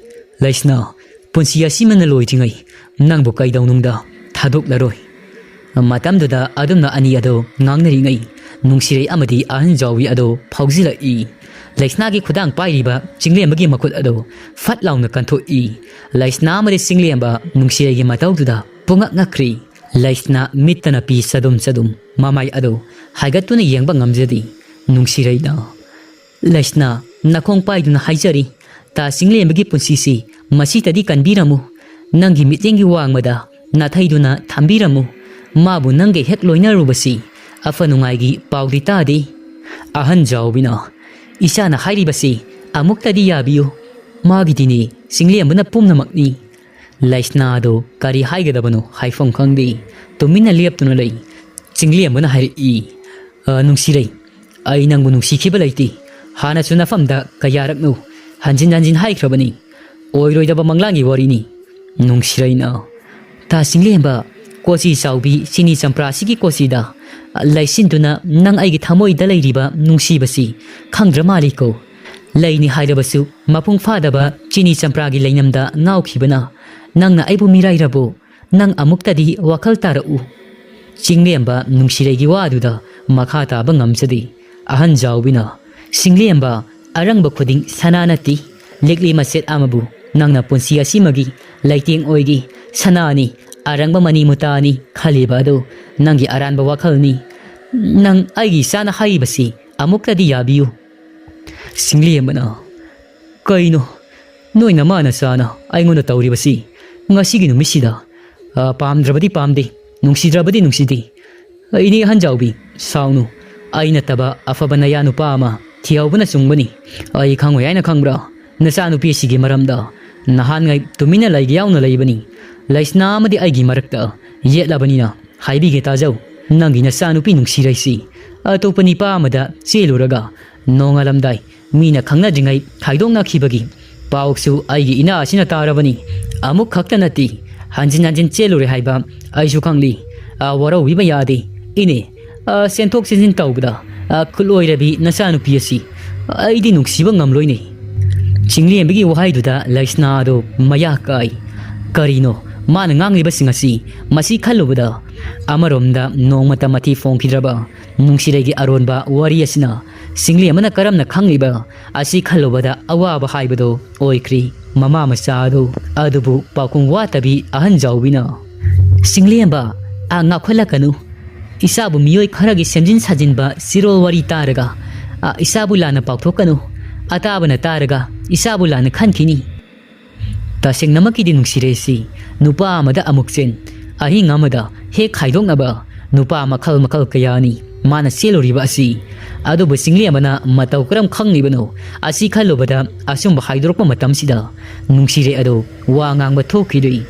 ꯂꯩꯁꯅꯥ, ꯄꯨꯟꯁꯤ ꯑꯁꯤꯃꯅ ꯂꯣꯏꯗ꯭ꯔꯤꯉꯩ ꯅꯪꯕꯨ ꯀꯩꯗꯧꯅꯨꯡꯗ ꯊꯥꯗꯣꯛꯂꯔꯣꯏ꯫" ꯃꯇꯝꯗꯨꯗ ꯑꯗꯨꯝꯅ ꯑꯅꯤ ꯑꯗꯨ ꯉꯥꯡꯅꯔꯤꯉꯩ, ꯅꯨꯡꯁꯤꯔꯩ ꯑꯃꯗꯤ ꯑꯍꯟ ꯖꯥꯎꯕꯤ ꯑꯗꯨ ꯐꯥꯎꯖꯤꯜꯂꯛꯏ꯫ ꯂꯩꯁꯅꯥꯒꯤ ꯈꯨꯗꯥꯡ ꯄꯥꯏꯔꯤꯕ ꯆꯤꯡꯂꯦꯝꯕꯒꯤ ꯃꯈꯨꯠ ꯑꯗꯨ ꯐꯠ ꯂꯥꯎꯅ ꯀꯟꯊꯣꯛꯏ꯫ ꯂꯩꯁꯅꯥ ꯑꯃꯗꯤ ꯆꯤꯡꯂꯦꯝꯕ ꯅꯨꯡꯁꯤꯔꯩꯒꯤ ꯃꯇꯧꯗꯨꯗ ꯄꯨꯡꯉꯛ ꯉꯛꯈ꯭ꯔꯤ꯫ ꯂꯩꯁꯅꯥ ꯃꯤꯠꯇꯅ ꯄꯤ ꯆꯗꯨꯝ ꯆꯗꯨꯝ, ꯃꯃꯥꯏ ꯑꯗꯨ ꯍꯥꯏꯒꯠꯇꯨꯅ ꯌꯦꯡꯕ ꯉꯝꯖꯗꯦ꯫ ꯅꯨꯡꯁꯤꯔꯩꯅ, "ꯂꯩꯁꯅꯥ, ꯅꯈꯣꯡ ꯄꯥꯏꯗꯨꯅ ꯍꯥꯏꯖꯔꯤ, ꯇꯥ ꯆꯤꯡꯂꯦꯝꯕꯒꯤ ꯄꯨꯟꯁꯤꯁꯤ ꯃꯁꯤꯇꯗꯤ ꯀꯟꯕꯤꯔꯝꯃꯨ꯫ ꯅꯪꯒꯤ ꯃꯤꯠꯌꯦꯡꯒꯤ ꯋꯥꯡꯃꯗ ꯅꯥꯊꯩꯗꯨꯅ ꯊꯝꯕꯤꯔꯝꯃꯨ꯫ ꯃꯥꯕꯨ ꯅꯪꯒ ꯍꯦꯛ ꯂꯣꯏꯅꯔꯨꯕꯁꯤ ꯑꯐ ꯅꯨꯡꯉꯥꯏꯒꯤ ꯄꯥꯎꯗꯤ ꯇꯥꯗꯦ꯫" ꯑꯍꯟ ꯖꯥꯎꯕꯤꯅ, "ꯏꯆꯥꯅ ꯍꯥꯏꯔꯤꯕꯁꯤ ꯑꯃꯨꯛꯇꯗꯤ ꯌꯥꯕꯤꯌꯨ꯫ ꯃꯥꯒꯤꯗꯤꯅꯦ ꯆꯤꯡꯂꯦꯝꯕꯅ ꯄꯨꯝꯅꯃꯛꯅꯤ꯫" ꯂꯩꯁꯅꯥꯗꯣ ꯀꯔꯤ ꯍꯥꯏꯒꯗꯕꯅꯣ ꯍꯥꯏꯐꯝ ꯈꯪꯗꯦ꯫ ꯇꯨꯃꯤꯟꯅ ꯂꯦꯞꯇꯨꯅ ꯂꯩ꯫ ꯆꯤꯡꯂꯦꯝꯕꯅ ꯍꯥꯏꯔꯛꯏ, "ꯑ, ꯅꯨꯡꯁꯤꯔꯩ, ꯑꯩ ꯅꯪꯕꯨ ꯅꯨꯡꯁꯤꯈꯤꯕ ꯂꯩꯇꯦ꯫ ꯍꯥꯟꯅꯁꯨ ꯅꯐꯝꯗ ꯀꯌꯥꯔꯛꯅꯣ ꯍꯟꯖꯤꯟ ꯍꯟꯖꯤꯟ ꯍꯥꯏꯈ꯭ꯔꯕꯅꯤ꯫ ꯑꯣꯏꯔꯣꯏꯗꯕ ꯃꯪꯂꯥꯟꯒꯤ ꯋꯥꯔꯤꯅꯤ꯫" ꯅꯨꯡꯁꯤꯔꯩꯅ, "ꯇꯥ ꯆꯤꯡꯂꯦꯝꯕ, ꯀꯣꯆꯤ ꯆꯥꯎꯕꯤ ꯆꯤꯅꯤ ꯆꯝꯄ꯭ꯔꯥꯁꯤꯒꯤ ꯀꯣꯆꯤꯗ ꯂꯩꯁꯤꯟꯗꯨꯅ ꯅꯪ ꯑꯩꯒꯤ ꯊꯃꯣꯏꯗ ꯂꯩꯔꯤꯕ ꯅꯨꯡꯁꯤꯕꯁꯤ ꯈꯪꯗ꯭ꯔ ꯃꯥꯜꯂꯤꯀꯣ꯫ ꯂꯩꯅꯤ ꯍꯥꯏꯔꯕꯁꯨ ꯃꯄꯨꯡ ꯐꯥꯗꯕ ꯆꯤꯅꯤ ꯆꯝꯄ꯭ꯔꯥꯒꯤ ꯂꯩꯅꯝꯗ ꯉꯥꯎꯈꯤꯕꯅ ꯅꯪꯅ ꯑꯩꯕꯨ ꯃꯤꯔꯥꯏꯔꯕꯣ? ꯅꯪ ꯑꯃꯨꯛꯇꯗꯤ ꯋꯥꯈꯜ ꯇꯥꯔꯛꯎ꯫" ꯆꯤꯡꯂꯦꯝꯕ ꯅꯨꯡꯁꯤꯔꯩꯒꯤ ꯋꯥꯗꯨꯗ ꯃꯈꯥ ꯇꯥꯕ ꯉꯝꯖꯗꯦ꯫ ꯑꯍꯟ ꯖꯥꯎꯕꯤꯅ, "ꯆꯤꯡꯂꯦꯝꯕ, ꯑꯔꯪꯕ ꯈꯨꯗꯤꯡ ꯁꯅꯥ ꯅꯠꯇꯦ꯫ ꯂꯤꯛꯂꯤ ꯃꯆꯦꯠ ꯑꯃꯕꯨ ꯅꯪꯅ ꯄꯨꯟꯁꯤ ꯑꯁꯤꯃꯒꯤ ꯂꯩꯇꯦꯡ ꯑꯣꯏꯒꯦ꯫ ꯁꯅꯥꯅꯤ, ꯑꯔꯪꯕ ꯃꯅꯤ ꯃꯨꯇꯥꯅꯤ ꯈꯜꯂꯤꯕ ꯑꯗꯨ ꯅꯪꯒꯤ ꯑꯔꯥꯟꯕ ꯋꯥꯈꯜꯅꯤ꯫ ꯅꯪ ꯑꯩꯒꯤ ꯏꯆꯥꯅ ꯍꯥꯏꯔꯤꯕꯁꯤ ꯑꯃꯨꯛꯇꯗꯤ ꯌꯥꯕꯤꯌꯨ꯫" ꯆꯤꯡꯂꯦꯝꯕꯅ, "ꯀꯩꯅꯣ? ꯅꯣꯏ ꯅꯃꯥ ꯅꯆꯥꯅ ꯑꯩꯉꯣꯟꯗ ꯇꯧꯔꯤꯕꯁꯤ ꯉꯁꯤꯒꯤ ꯅꯨꯃꯤꯠꯁꯤꯗ? ꯑ, ꯄꯥꯝꯗ꯭ꯔꯕꯗꯤ ꯄꯥꯝꯗꯦ, ꯅꯨꯡꯁꯤꯗ꯭ꯔꯕꯗꯤ ꯅꯨꯡꯁꯤꯗꯦ꯫ ꯏꯅꯦ ꯑꯍꯟꯖꯥꯎꯕꯤ, ꯁꯥꯎꯅꯨ꯫ ꯑꯩ ꯅꯠꯇꯕ ꯑꯐꯕ ꯅꯌꯥ ꯅꯨꯄꯥ ꯑꯃ ꯊꯤꯍꯧꯕꯅ ꯆꯨꯝꯒꯅꯤ꯫ ꯑꯩ ꯈꯪꯉꯣꯏ ꯍꯥꯏꯅ ꯈꯪꯕ꯭ꯔꯥ? ꯅꯆꯥꯅꯨꯄꯤ ꯑꯁꯤꯒꯤ ꯃꯔꯝꯗ ꯅꯍꯥꯟꯉꯩ ꯇꯨꯃꯤꯟꯅ ꯂꯩꯒꯦ ꯌꯥꯎꯅ ꯂꯩꯕꯅꯤ꯫ ꯂꯩꯁꯅꯥ ꯑꯃꯗꯤ ꯑꯩꯒꯤ ꯃꯔꯛꯇ ꯌꯦꯠꯂꯕꯅꯤꯅ ꯍꯥꯏꯕꯤꯒꯦ ꯇꯥꯖꯧ꯫ ꯅꯪꯒꯤ ꯅꯆꯥꯅꯨꯄꯤ ꯅꯨꯡꯁꯤꯔꯩꯁꯤ ꯑꯇꯣꯞꯄ ꯅꯤꯄꯥ ꯑꯃꯗ ꯆꯦꯜꯂꯨꯔꯒ ꯅꯣꯡꯉꯥꯜꯂꯝꯗꯥꯏ ꯃꯤꯅ ꯈꯪꯅꯗ꯭ꯔꯤꯉꯩ ꯈꯥꯏꯗꯣꯛꯅꯈꯤꯕꯒꯤ ꯄꯥꯎꯁꯨ ꯑꯩꯒꯤ ꯏꯅꯥ ꯑꯁꯤꯅ ꯇꯥꯔꯕꯅꯤ꯫ ꯑꯃꯨꯛ ꯈꯛꯇ ꯅꯠꯇꯦ, ꯍꯟꯖꯤꯟ ꯍꯟꯖꯤꯟ ꯆꯦꯜꯂꯨꯔꯦ ꯍꯥꯏꯕ ꯑꯩꯁꯨ ꯈꯪꯂꯤ꯫ ꯑ, ꯋꯥꯔꯧꯕꯤꯕ ꯌꯥꯗꯦ, ꯏꯅꯦ꯫ ꯑ, ꯆꯦꯟꯊꯣꯛ ꯆꯦꯟꯁꯤꯟ ꯇꯧꯕꯗ "ꯑ, ꯈꯨꯠꯂꯣꯏꯔꯕꯤ ꯅꯆꯥꯅꯨꯄꯤ ꯑꯁꯤ ꯑꯩꯗꯤ ꯅꯨꯡꯁꯤꯕ ꯉꯝꯂꯣꯏꯅꯦ"꯫ ꯆꯤꯡꯂꯦꯝꯕꯒꯤ ꯋꯥꯍꯩꯗꯨꯗ ꯂꯩꯁꯅꯥ ꯑꯗꯨ ꯃꯌꯥ ꯀꯥꯏ꯫ ꯀꯔꯤꯅꯣ ꯃꯥꯅ ꯉꯥꯡꯂꯤꯕꯁꯤꯡ ꯑꯁꯤ? ꯃꯁꯤ ꯈꯜꯂꯨꯕꯗ ꯑꯃꯔꯣꯝꯗ ꯅꯣꯡꯃꯇ ꯃꯊꯤ ꯐꯣꯡꯈꯤꯗ꯭ꯔꯕ ꯅꯨꯡꯁꯤꯔꯩꯒꯤ ꯑꯔꯣꯟꯕ ꯋꯥꯔꯤ ꯑꯁꯤꯅ ꯆꯤꯡꯂꯦꯝꯕꯅ ꯀꯔꯝꯅ ꯈꯪꯂꯤꯕ ꯑꯁꯤ ꯈꯜꯂꯨꯕꯗ ꯑꯋꯥꯕ ꯍꯥꯏꯕꯗꯨ ꯑꯣꯏꯈ꯭ꯔꯤ꯫ ꯃꯃꯥ ꯃꯆꯥ ꯑꯗꯨ ꯑꯗꯨꯕꯨ ꯄꯥꯎꯈꯨꯝ ꯋꯥꯠꯇꯕꯤ ꯑꯍꯟ ꯖꯥꯎꯕꯤꯅ, "ꯆꯤꯡꯂꯦꯝꯕ, ꯑ, ꯉꯥꯎꯈꯠꯂꯛꯀꯅꯨ꯫ ꯏꯆꯥꯕꯨ ꯃꯤꯑꯣꯏ ꯈꯔꯒꯤ ꯁꯦꯝꯖꯤꯟ ꯁꯥꯖꯤꯟꯕ ꯆꯤꯔꯣꯜ ꯋꯥꯔꯤ ꯇꯥꯔꯒ, ꯑ, ꯏꯆꯥꯕꯨ ꯂꯥꯟꯅ ꯄꯥꯎꯊꯣꯛꯀꯅꯨ꯫ ꯑꯇꯥꯕꯅ ꯇꯥꯔꯒ ꯏꯆꯥꯕꯨ ꯂꯥꯟꯅ ꯈꯟꯈꯤꯅꯤ"꯫ ꯇꯁꯦꯡꯅꯃꯛꯀꯤꯗꯤ ꯅꯨꯡꯁꯤꯔꯩꯁꯤ ꯅꯨꯄꯥ ꯑꯃꯗ ꯑꯃꯨꯛ ꯆꯦꯟ, ꯑꯍꯤꯡ ꯑꯃꯗ ꯍꯦꯛ ꯈꯥꯏꯗꯣꯛꯅꯕ ꯅꯨꯄꯥ ꯃꯈꯜ ꯃꯈꯜ ꯀꯌꯥꯅꯤ ꯃꯥꯅ ꯆꯦꯜꯂꯨꯔꯤꯕ ꯑꯁꯤ꯫ ꯑꯗꯨꯕꯨ ꯆꯤꯡꯂꯦꯝꯕꯅ ꯃꯇꯧ ꯀꯔꯝ ꯈꯪꯂꯤꯕꯅꯣ? ꯑꯁꯤ ꯈꯜꯂꯨꯕꯗ ꯑꯆꯨꯝꯕ ꯍꯥꯏꯗꯣꯔꯛꯄ ꯃꯇꯝꯁꯤꯗ ꯅꯨꯡꯁꯤꯔꯩ ꯑꯗꯨ ꯋꯥ ꯉꯥꯡꯕ ꯊꯣꯛꯈꯤꯗꯦ꯫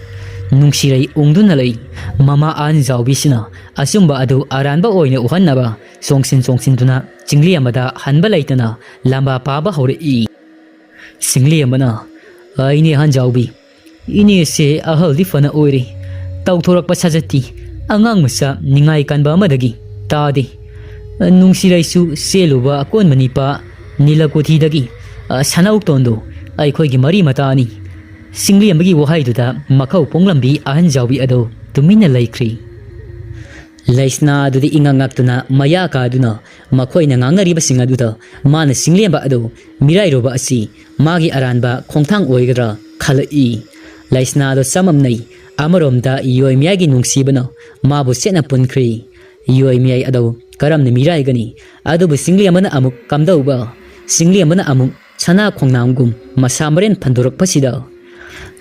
ꯅꯨꯡꯁꯤꯔꯩ ꯎꯪꯗꯨꯅ ꯂꯩ꯫ ꯃꯃꯥ ꯑꯍꯟ ꯖꯥꯎꯕꯤꯁꯤꯅ ꯑꯆꯨꯝꯕ ꯑꯗꯨ ꯑꯔꯥꯟꯕ ꯑꯣꯏꯅ ꯎꯍꯟꯅꯕ ꯆꯣꯡꯁꯤꯟ ꯆꯣꯡꯁꯤꯟꯗꯨꯅ ꯆꯤꯡꯂꯦꯝꯕꯗ ꯍꯟꯕ ꯂꯩꯇꯅ ꯂꯝꯕꯥ ꯄꯥꯕ ꯍꯧꯔꯛꯏ꯫ ꯆꯤꯡꯂꯦꯝꯕꯅ, "ꯑꯩꯅꯦ ꯑꯍꯟ ꯖꯥꯎꯕꯤ, ꯏꯅꯦꯁꯦ ꯑꯍꯜꯗꯤ ꯐꯅ ꯑꯣꯏꯔꯦ, ꯇꯧꯊꯣꯔꯛꯄ ꯁꯥꯖꯠꯇꯤ ꯑꯉꯥꯡ ꯃꯆꯥ ꯅꯤꯡꯉꯥꯏ ꯀꯟꯕ ꯑꯃꯗꯒꯤ ꯇꯥꯗꯦ꯫ ꯅꯨꯡꯁꯤꯔꯩꯁꯨ ꯆꯦꯜꯂꯨꯕ ꯑꯀꯣꯟꯕ ꯅꯤꯄꯥ ꯅꯤꯂꯀꯨꯊꯤꯗꯒꯤ, ꯑ, ꯁꯅꯥꯎꯇꯣꯟꯗꯨ ꯑꯩꯈꯣꯏꯒꯤ ꯃꯔꯤ ꯃꯇꯥꯅꯤ"꯫ ꯆꯤꯡꯂꯦꯝꯕꯒꯤ ꯋꯥꯍꯩꯗꯨꯗ ꯃꯈꯧ ꯄꯣꯡꯂꯝꯕꯤ ꯑꯍꯟ ꯖꯥꯎꯕꯤ ꯑꯗꯨ ꯇꯨꯃꯤꯟꯅ ꯂꯩꯈ꯭ꯔꯤ꯫ ꯂꯩꯁꯅꯥ ꯑꯗꯨꯗꯤ ꯏꯉꯛ ꯉꯛꯇꯨꯅ ꯃꯌꯥ ꯀꯥꯗꯨꯅ ꯃꯈꯣꯏꯅ ꯉꯥꯡꯅꯔꯤꯕꯁꯤꯡ ꯑꯗꯨꯗ ꯃꯥꯅ ꯆꯤꯡꯂꯦꯝꯕ ꯑꯗꯨ ꯃꯤꯔꯥꯏꯔꯨꯕ ꯑꯁꯤ ꯃꯥꯒꯤ ꯑꯔꯥꯟꯕ ꯈꯣꯡꯊꯥꯡ ꯑꯣꯏꯒꯗ꯭ꯔꯥ ꯈꯜꯂꯛꯏ꯫ ꯂꯩꯁꯅꯥ ꯑꯗꯨ ꯆꯃꯝꯅꯩ꯫ ꯑꯃꯔꯣꯝꯗ ꯌꯣꯏ ꯃꯌꯥꯏꯒꯤ ꯅꯨꯡꯁꯤꯕꯅ ꯃꯥꯕꯨ ꯆꯦꯠꯅ ꯄꯨꯟꯈ꯭ꯔꯤ꯫ ꯌꯣꯏ ꯃꯌꯥꯏ ꯑꯗꯨ ꯀꯔꯝꯅ ꯃꯤꯔꯥꯏꯒꯅꯤ? ꯑꯗꯨꯕꯨ ꯆꯤꯡꯂꯦꯝꯕꯅ ꯑꯃꯨꯛ ꯀꯝꯗꯧꯕ? ꯆꯤꯡꯂꯦꯝꯕꯅ ꯑꯃꯨꯛ ꯁꯅꯥ ꯈꯣꯡꯅꯥꯡꯒꯨꯝ ꯃꯁꯥ ꯃꯔꯦꯟ ꯐꯟꯗꯣꯔꯛꯄꯁꯤꯗ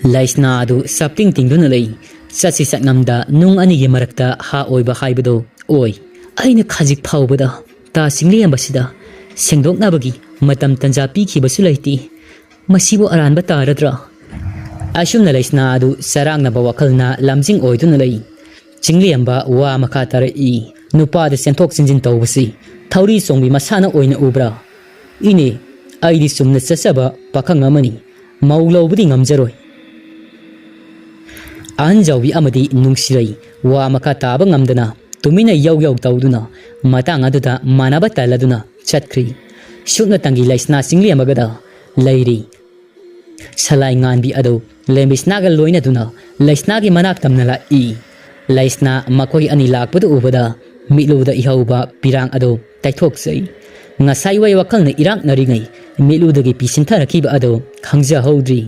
ꯂꯩꯁꯅꯥ ꯑꯗꯨ ꯆꯞꯇꯤꯡ ꯇꯤꯡꯗꯨꯅ ꯂꯩ꯫ ꯆꯠꯁꯤ ꯆꯠꯉꯝꯗ ꯅꯨꯡ ꯑꯅꯤꯒꯤ ꯃꯔꯛꯇ ꯍꯥ ꯑꯣꯏꯕ ꯍꯥꯏꯕꯗꯨ ꯑꯣꯏ꯫ ꯑꯩꯅ ꯈꯖꯤꯛ ꯐꯥꯎꯕꯗ ꯇꯥ ꯆꯤꯡꯂꯦꯝꯕꯁꯤꯗ ꯁꯦꯡꯗꯣꯛꯅꯕꯒꯤ ꯃꯇꯝ ꯇꯟꯖꯥ ꯄꯤꯈꯤꯕꯁꯨ ꯂꯩꯇꯦ꯫ ꯃꯁꯤꯕꯨ ꯑꯔꯥꯟꯕ ꯇꯥꯔꯗ꯭ꯔꯥ? ꯑꯁꯨꯝꯅ ꯂꯩꯁꯅꯥ ꯑꯗꯨ ꯆꯔꯥꯡꯅꯕ ꯋꯥꯈꯜꯅ ꯂꯝꯖꯤꯡ ꯑꯣꯏꯗꯨꯅ ꯂꯩ꯫ ꯆꯤꯡꯂꯦꯝꯕ ꯋꯥ ꯃꯈꯥ ꯇꯥꯔꯛꯏ꯫ ꯅꯨꯄꯥꯗ ꯆꯦꯟꯊꯣꯛ ꯆꯦꯟꯁꯤꯟ ꯇꯧꯕꯁꯤ ꯊꯧꯔꯤ ꯆꯣꯡꯕꯤ ꯃꯁꯥꯟꯅ ꯑꯣꯏꯅ ꯎꯕ꯭ꯔꯥ? ꯏꯅꯦ, ꯑꯩꯗꯤ ꯆꯨꯝꯅ ꯆꯠꯆꯕ ꯄꯥꯈꯪ ꯑꯃꯅꯤ꯫ ꯃꯧ ꯂꯧꯕꯗꯤ ꯉꯝꯖꯔꯣꯏ꯫ ꯑꯍꯟ ꯖꯥꯎꯕꯤ ꯑꯃꯗꯤ ꯅꯨꯡꯁꯤꯔꯩ ꯋꯥ ꯃꯈꯥ ꯇꯥꯕ ꯉꯝꯗꯅ ꯇꯨꯃꯤꯟꯅ ꯌꯧ ꯌꯧ ꯇꯧꯗꯨꯅ ꯃꯇꯥꯡ ꯑꯗꯨꯗ ꯃꯥꯟꯅꯕ ꯇꯜꯂꯗꯨꯅ ꯆꯠꯈ꯭ꯔꯤ꯫ ꯁꯨꯞꯅꯇꯪꯒꯤ ꯂꯩꯁꯅꯥ ꯆꯤꯡꯂꯦꯝꯃꯒꯗ ꯂꯩꯔꯤ꯫ ꯁꯂꯥꯏ ꯉꯥꯟꯕꯤ ꯑꯗꯨ ꯂꯦꯝꯕꯤꯁꯅꯥꯒ ꯂꯣꯏꯅꯗꯨꯅ ꯂꯩꯁꯅꯥꯒꯤ ꯃꯅꯥꯛ ꯇꯝꯅ ꯂꯥꯛꯏ꯫ ꯂꯩꯁꯅꯥ ꯃꯈꯣꯏ ꯑꯅꯤ ꯂꯥꯛꯄꯗꯨ ꯎꯕꯗ ꯃꯤꯠꯂꯨꯗ ꯏꯍꯧꯕ ꯄꯤꯔꯥꯡ ꯑꯗꯨ ꯇꯩꯊꯣꯛꯆꯩ꯫ ꯉꯁꯥꯏ ꯋꯥꯏ ꯋꯥꯈꯜꯅ ꯏꯔꯥꯛꯅꯔꯤꯉꯩ ꯃꯤꯠꯂꯨꯗꯒꯤ ꯄꯤ ꯁꯤꯟꯊꯔꯛꯈꯤꯕ ꯑꯗꯨ ꯈꯪꯖꯍꯧꯗ꯭ꯔꯤ꯫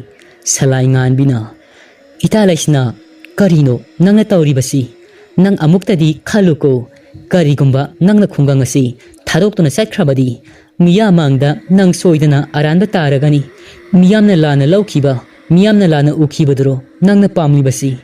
ꯁꯂꯥꯏ ꯉꯥꯟꯕꯤꯅ, "ꯏꯇꯥ ꯂꯩꯁꯅꯥ, ꯀꯔꯤꯅꯣ ꯅꯪꯅ ꯇꯧꯔꯤꯕꯁꯤ? ꯅꯪ ꯑꯃꯨꯛꯇꯗꯤ ꯈꯜꯂꯨꯀꯣ꯫ ꯀꯔꯤꯒꯨꯝꯕ ꯅꯪꯅ ꯈꯨꯡꯒꯪ ꯑꯁꯤ ꯊꯥꯗꯣꯛꯇꯨꯅ ꯆꯠꯈ꯭ꯔꯕꯗꯤ, ꯃꯤꯌꯥꯝ ꯃꯥꯡꯗ ꯅꯪ ꯁꯣꯏꯗꯅ ꯑꯔꯥꯟꯕ ꯇꯥꯔꯒꯅꯤ꯫ ꯃꯤꯌꯥꯝꯅ ꯂꯥꯟꯅ ꯂꯧꯈꯤꯕ, ꯃꯤꯌꯥꯝꯅ ꯂꯥꯟꯅ ꯎꯈꯤꯕꯗꯨꯔꯣ ꯅꯪꯅ ꯄꯥꯝꯂꯤꯕꯁꯤ?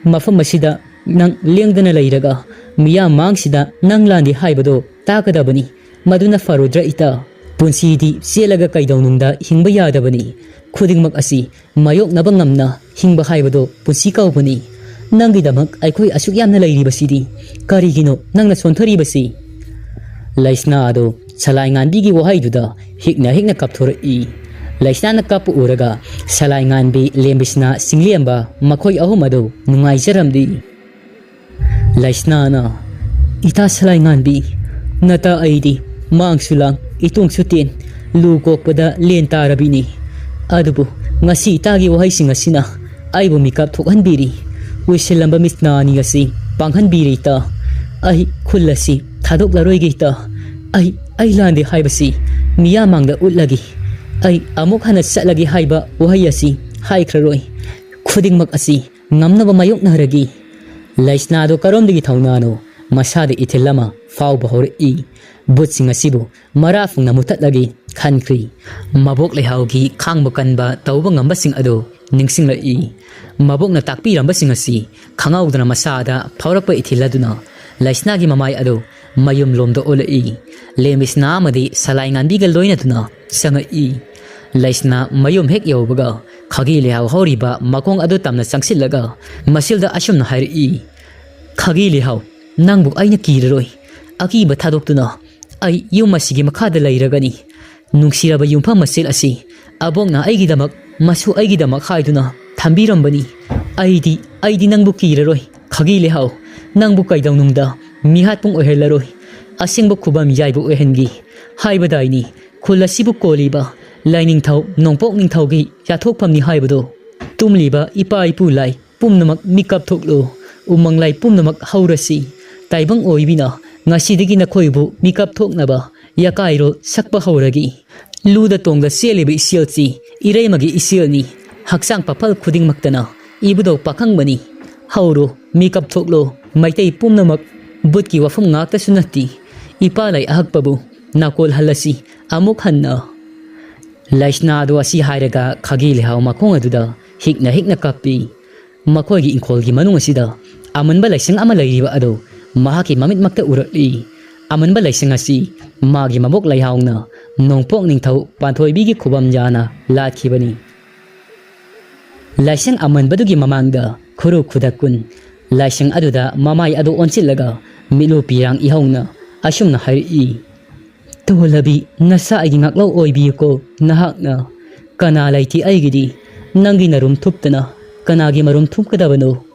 ꯃꯐꯝ ꯑꯁꯤꯗ ꯅꯪ ꯂꯦꯡꯗꯅ ꯂꯩꯔꯒ ꯃꯤꯌꯥꯝ ꯃꯥꯡꯁꯤꯗ ꯅꯪ ꯂꯥꯟꯗꯦ ꯍꯥꯏꯕꯗꯣ ꯇꯥꯒꯗꯕꯅꯤ꯫ ꯃꯗꯨꯅ ꯐꯔꯣꯏꯗ꯭ꯔꯥ ꯏꯇꯥ? ꯄꯨꯟꯁꯤꯗꯤ ꯆꯦꯜꯂꯒ ꯀꯩꯗꯧꯅꯨꯡꯗ ꯍꯤꯡꯕ ꯌꯥꯗꯕꯅꯤ꯫ ꯈꯨꯗꯤꯡꯃꯛ ꯑꯁꯤ ꯃꯥꯌꯣꯛꯅꯕ ꯉꯝꯅ ꯍꯤꯡꯕ ꯍꯥꯏꯕꯗꯣ ꯄꯨꯟꯁꯤ ꯀꯧꯕꯅꯤ꯫ ꯅꯪꯒꯤꯗꯃꯛ ꯑꯩꯈꯣꯏ ꯑꯁꯨꯛ ꯌꯥꯝꯅ ꯂꯩꯔꯤꯕꯁꯤꯗꯤ ꯀꯔꯤꯒꯤꯅꯣ ꯅꯪꯅ ꯁꯣꯟꯊꯔꯤꯕꯁꯤ?" ꯂꯩꯁꯅꯥ ꯑꯗꯨ ꯁꯂꯥꯏ ꯉꯥꯟꯕꯤꯒꯤ ꯋꯥꯍꯩꯗꯨꯗ ꯍꯤꯛꯅ ꯍꯤꯛꯅ ꯀꯞꯊꯣꯔꯛꯏ꯫ ꯂꯩꯁꯅꯥꯅ ꯀꯞꯄ ꯎꯔꯒ ꯁꯂꯥꯏ ꯉꯥꯟꯕꯤ, ꯂꯦꯝꯕꯤꯁꯅꯥ, ꯆꯤꯡꯂꯦꯝꯕ ꯃꯈꯣꯏ ꯑꯍꯨꯝ ꯑꯗꯨ ꯅꯨꯡꯉꯥꯏꯖꯔꯝꯗꯦ꯫ ꯂꯩꯁꯅꯥꯅ, "ꯏꯇꯥ ꯁꯂꯥꯏ ꯉꯥꯟꯕꯤ, ꯅꯇꯥ ꯑꯩꯗꯤ ꯃꯥꯡꯁꯨ ꯂꯥꯡ, ꯏꯇꯣꯡꯁꯨ ꯇꯦꯟ, ꯂꯨ ꯀꯣꯛꯄꯗ ꯂꯦꯟ ꯇꯥꯔꯕꯤꯅꯤ꯫ ꯑꯗꯨꯕꯨ ꯉꯁꯤ ꯏꯇꯥꯒꯤ ꯋꯥꯍꯩꯁꯤꯡ ꯑꯁꯤꯅ ꯑꯩꯕꯨ ꯃꯤꯀꯞ ꯊꯣꯛꯍꯟꯕꯤꯔꯤ꯫ ꯎꯏꯁꯤꯜꯂꯝꯕ ꯃꯤꯠ ꯅꯥ ꯑꯅꯤ ꯑꯁꯤ ꯄꯥꯡꯍꯟꯕꯤꯔꯤ ꯏꯇꯥ꯫ ꯑꯩ ꯈꯨꯜ ꯑꯁꯤ ꯊꯥꯗꯣꯛꯂꯔꯣꯏꯒꯦ ꯏꯇꯥ꯫ ꯑꯩ, ꯑꯩ ꯂꯥꯟꯗꯦ ꯍꯥꯏꯕꯁꯤ ꯃꯤꯌꯥꯝ ꯃꯥꯡꯗ ꯎꯠꯂꯒꯦ꯫ ꯑꯩ ꯑꯃꯨꯛ ꯍꯟꯅ ꯆꯠꯂꯒꯦ ꯍꯥꯏꯕ ꯋꯥꯍꯩ ꯑꯁꯤ ꯍꯥꯏꯈ꯭ꯔꯔꯣꯏ꯫ ꯈꯨꯗꯤꯡꯃꯛ ꯑꯁꯤ ꯉꯝꯅꯕ ꯃꯥꯌꯣꯛꯅꯔꯒꯦ꯫" ꯂꯩꯁꯅꯥꯗꯣ ꯀꯔꯣꯝꯗꯒꯤ ꯊꯧꯅꯥꯅꯣ ꯃꯁꯥꯗ ꯏꯊꯤꯜ ꯑꯃ ꯐꯥꯎꯕ ꯍꯧꯔꯛꯏ꯫ ꯚꯨꯠꯁꯤꯡ ꯑꯁꯤꯕꯨ ꯃꯔꯥ ꯐꯨꯡꯅ ꯃꯨꯊꯠꯂꯒꯦ ꯈꯟꯈ꯭ꯔꯤ꯫ ꯃꯕꯣꯛ ꯂꯩꯍꯥꯎꯒꯤ ꯈꯥꯡꯕ ꯀꯟꯕ ꯇꯧꯕ ꯉꯝꯕꯁꯤꯡ ꯑꯗꯨ ꯅꯤꯡꯁꯤꯡꯂꯛꯏ꯫ ꯃꯕꯣꯛꯅ ꯇꯥꯛꯄꯤꯔꯝꯕꯁꯤꯡ ꯑꯁꯤ ꯈꯪꯍꯧꯗꯅ ꯃꯁꯥꯗ ꯐꯥꯎꯔꯛꯄ ꯏꯊꯤꯜ ꯑꯗꯨꯅ ꯂꯩꯁꯅꯥꯒꯤ ꯃꯃꯥꯏ ꯑꯗꯨ ꯃꯌꯨꯝ ꯂꯣꯝꯗ ꯑꯣꯜꯂꯛꯏ꯫ ꯂꯦꯝꯕꯤꯁꯅꯥ ꯑꯃꯗꯤ ꯁꯂꯥꯏ ꯉꯥꯟꯕꯤꯒ ꯂꯣꯏꯅꯗꯨꯅ ꯆꯪꯉꯛꯏ꯫ ꯂꯩꯁꯅꯥ ꯃꯌꯨꯝ ꯍꯦꯛ ꯌꯧꯕꯒ ꯈꯥꯒꯤ ꯂꯩꯍꯥꯎ ꯍꯧꯔꯤꯕ ꯃꯈꯣꯡ ꯑꯗꯨ ꯇꯝꯅ ꯆꯪꯁꯤꯜꯂꯒ ꯃꯁꯤꯜꯗ ꯑꯁꯨꯝꯅ ꯍꯥꯏꯔꯛꯏ, "ꯈꯥꯒꯤ ꯂꯩꯍꯥꯎ, ꯅꯪꯕꯨ ꯑꯩꯅ ꯀꯤꯔꯔꯣꯏ꯫ ꯑꯀꯤꯕ ꯊꯥꯗꯣꯛꯇꯨꯅ ꯑꯩ ꯌꯨꯝ ꯑꯁꯤꯒꯤ ꯃꯈꯥꯗ ꯂꯩꯔꯒꯅꯤ꯫ ꯅꯨꯡꯁꯤꯔꯕ ꯌꯨꯝꯐꯝ ꯃꯁꯤꯜ ꯑꯁꯤ ꯑꯕꯣꯛꯅ ꯑꯩꯒꯤꯗꯃꯛ, ꯃꯁꯨ ꯑꯩꯒꯤꯗꯃꯛ ꯍꯥꯏꯗꯨꯅ ꯊꯝꯕꯤꯔꯝꯕꯅꯤ꯫ ꯑꯩꯗꯤ, ꯑꯩꯗꯤ ꯅꯪꯕꯨ ꯀꯤꯔꯔꯣꯏ꯫ ꯈꯥꯒꯤ ꯂꯩꯍꯥꯎ, ꯅꯪꯕꯨ ꯀꯩꯗꯧꯅꯨꯡꯗ ꯃꯤꯍꯥꯠꯄꯨꯡ ꯑꯣꯏꯍꯜꯂꯔꯣꯏ, ꯑꯁꯦꯡꯕ ꯈꯨꯕꯝ ꯌꯥꯏꯕ ꯑꯣꯏꯍꯟꯒꯦ ꯍꯥꯏꯕꯗꯥꯏꯅꯤ꯫ ꯈꯨꯜ ꯑꯁꯤꯕꯨ ꯀꯣꯜꯂꯤꯕ ꯂꯥꯏꯅꯤꯡꯊꯧ ꯅꯣꯡꯄꯣꯛ ꯅꯤꯡꯊꯧꯒꯤ ꯌꯥꯊꯣꯛꯐꯝꯅꯤ ꯍꯥꯏꯕꯗꯣ꯫ ꯇꯨꯝꯂꯤꯕ ꯏꯄꯥ ꯏꯄꯨ ꯂꯥꯏ ꯄꯨꯝꯅꯃꯛ ꯃꯤꯀꯞ ꯊꯣꯛꯂꯨ꯫ ꯎꯃꯪ ꯂꯥꯏ ꯄꯨꯝꯅꯃꯛ ꯍꯧꯔꯁꯤ꯫ ꯇꯥꯏꯕꯪ ꯑꯣꯏꯕꯤꯅ ꯉꯁꯤꯗꯒꯤ ꯅꯈꯣꯏꯕꯨ ꯃꯤꯀꯞ ꯊꯣꯛꯅꯕ ꯌꯥꯀꯥꯏꯔꯣꯜ ꯁꯛꯄ ꯍꯧꯔꯒꯦ꯫ ꯂꯨꯗ ꯇꯣꯡꯗ ꯆꯦꯜꯂꯤꯕ ꯏꯆꯦꯜꯁꯤ ꯏꯔꯩꯃꯒꯤ ꯏꯆꯦꯜꯅꯤ꯫ ꯍꯛꯆꯥꯡ ꯄꯥꯐꯜ ꯈꯨꯗꯤꯡꯃꯛꯇꯅ ꯏꯕꯨꯙꯧ ꯄꯥꯈꯪꯕꯅꯤ꯫ ꯍꯧꯔꯣ, ꯃꯤꯀꯞ ꯊꯣꯛꯂꯣ, ꯃꯩꯇꯩ ꯄꯨꯝꯅꯃꯛ ꯕꯨꯠꯀꯤ ꯋꯥꯐꯝ ꯉꯥꯛꯇꯁꯨ ꯅꯠꯇꯦ꯫ ꯏꯄꯥ ꯂꯥꯏ ꯑꯍꯛꯄꯕꯨ ꯅꯥꯀꯣꯜ ꯍꯜꯂꯁꯤ ꯑꯃꯨꯛ ꯍꯟꯅ꯫ ꯂꯥꯏꯁꯅꯥꯗꯨ ꯑꯁꯤ ꯍꯥꯏꯔꯒ ꯈꯥꯒꯤ ꯂꯩꯍꯥꯎ ꯃꯈꯣꯡ ꯑꯗꯨꯗ ꯍꯤꯛꯅ ꯍꯤꯛꯅ ꯀꯞꯄꯤ꯫ ꯃꯈꯣꯏꯒꯤ ꯏꯪꯈꯣꯜꯒꯤ ꯃꯅꯨꯡ ꯑꯁꯤꯗ ꯑꯃꯟꯕ ꯂꯥꯏꯁꯪ ꯑꯃ ꯂꯩꯔꯤꯕ ꯑꯗꯨ ꯃꯍꯥꯛꯀꯤ ꯃꯃꯤꯠꯃꯛꯇ ꯎꯔꯛꯂꯤ꯫ ꯑꯃꯟꯕ ꯂꯥꯏꯁꯪ ꯑꯁꯤ ꯃꯥꯒꯤ ꯃꯕꯣꯛ ꯂꯩꯍꯥꯎꯅ ꯅꯣꯡꯄꯣꯛ ꯅꯤꯡꯊꯧ ꯄꯥꯟꯊꯣꯏꯕꯤꯒꯤ ꯈꯨꯕꯝ ꯌꯥꯅ ꯂꯥꯠꯈꯤꯕꯅꯤ꯫ ꯂꯥꯏꯁꯪ ꯑꯃꯟꯕꯗꯨꯒꯤ ꯃꯃꯥꯡꯗ ꯈꯨꯔꯨ ꯈꯨꯗꯛ ꯀꯨꯟ ꯂꯥꯏꯁꯪ ꯑꯗꯨꯗ ꯃꯃꯥꯏ ꯑꯗꯨ ꯑꯣꯟꯁꯤꯜꯂꯒ ꯃꯤꯠꯂꯨ ꯄꯤꯔꯥꯡ ꯏꯍꯧꯅ ꯑꯁꯨꯝꯅ ꯍꯥꯏꯔꯛꯏ, "ꯇꯣꯜꯂꯕꯤ, ꯅꯁꯥ ꯑꯩꯒꯤ ꯉꯥꯛꯂꯧ ꯑꯣꯏꯕꯤꯌꯨꯀꯣ꯫ ꯅꯍꯥꯛꯅ ꯀꯅꯥ ꯂꯩꯇꯦ ꯑꯩꯒꯤꯗꯤ꯫ ꯅꯪꯒꯤ ꯅꯔꯨꯝ ꯊꯨꯞꯇꯅ ꯀꯅꯥꯒꯤ ꯃꯔꯨꯝ ꯊꯨꯞꯀꯗꯕꯅꯣ?"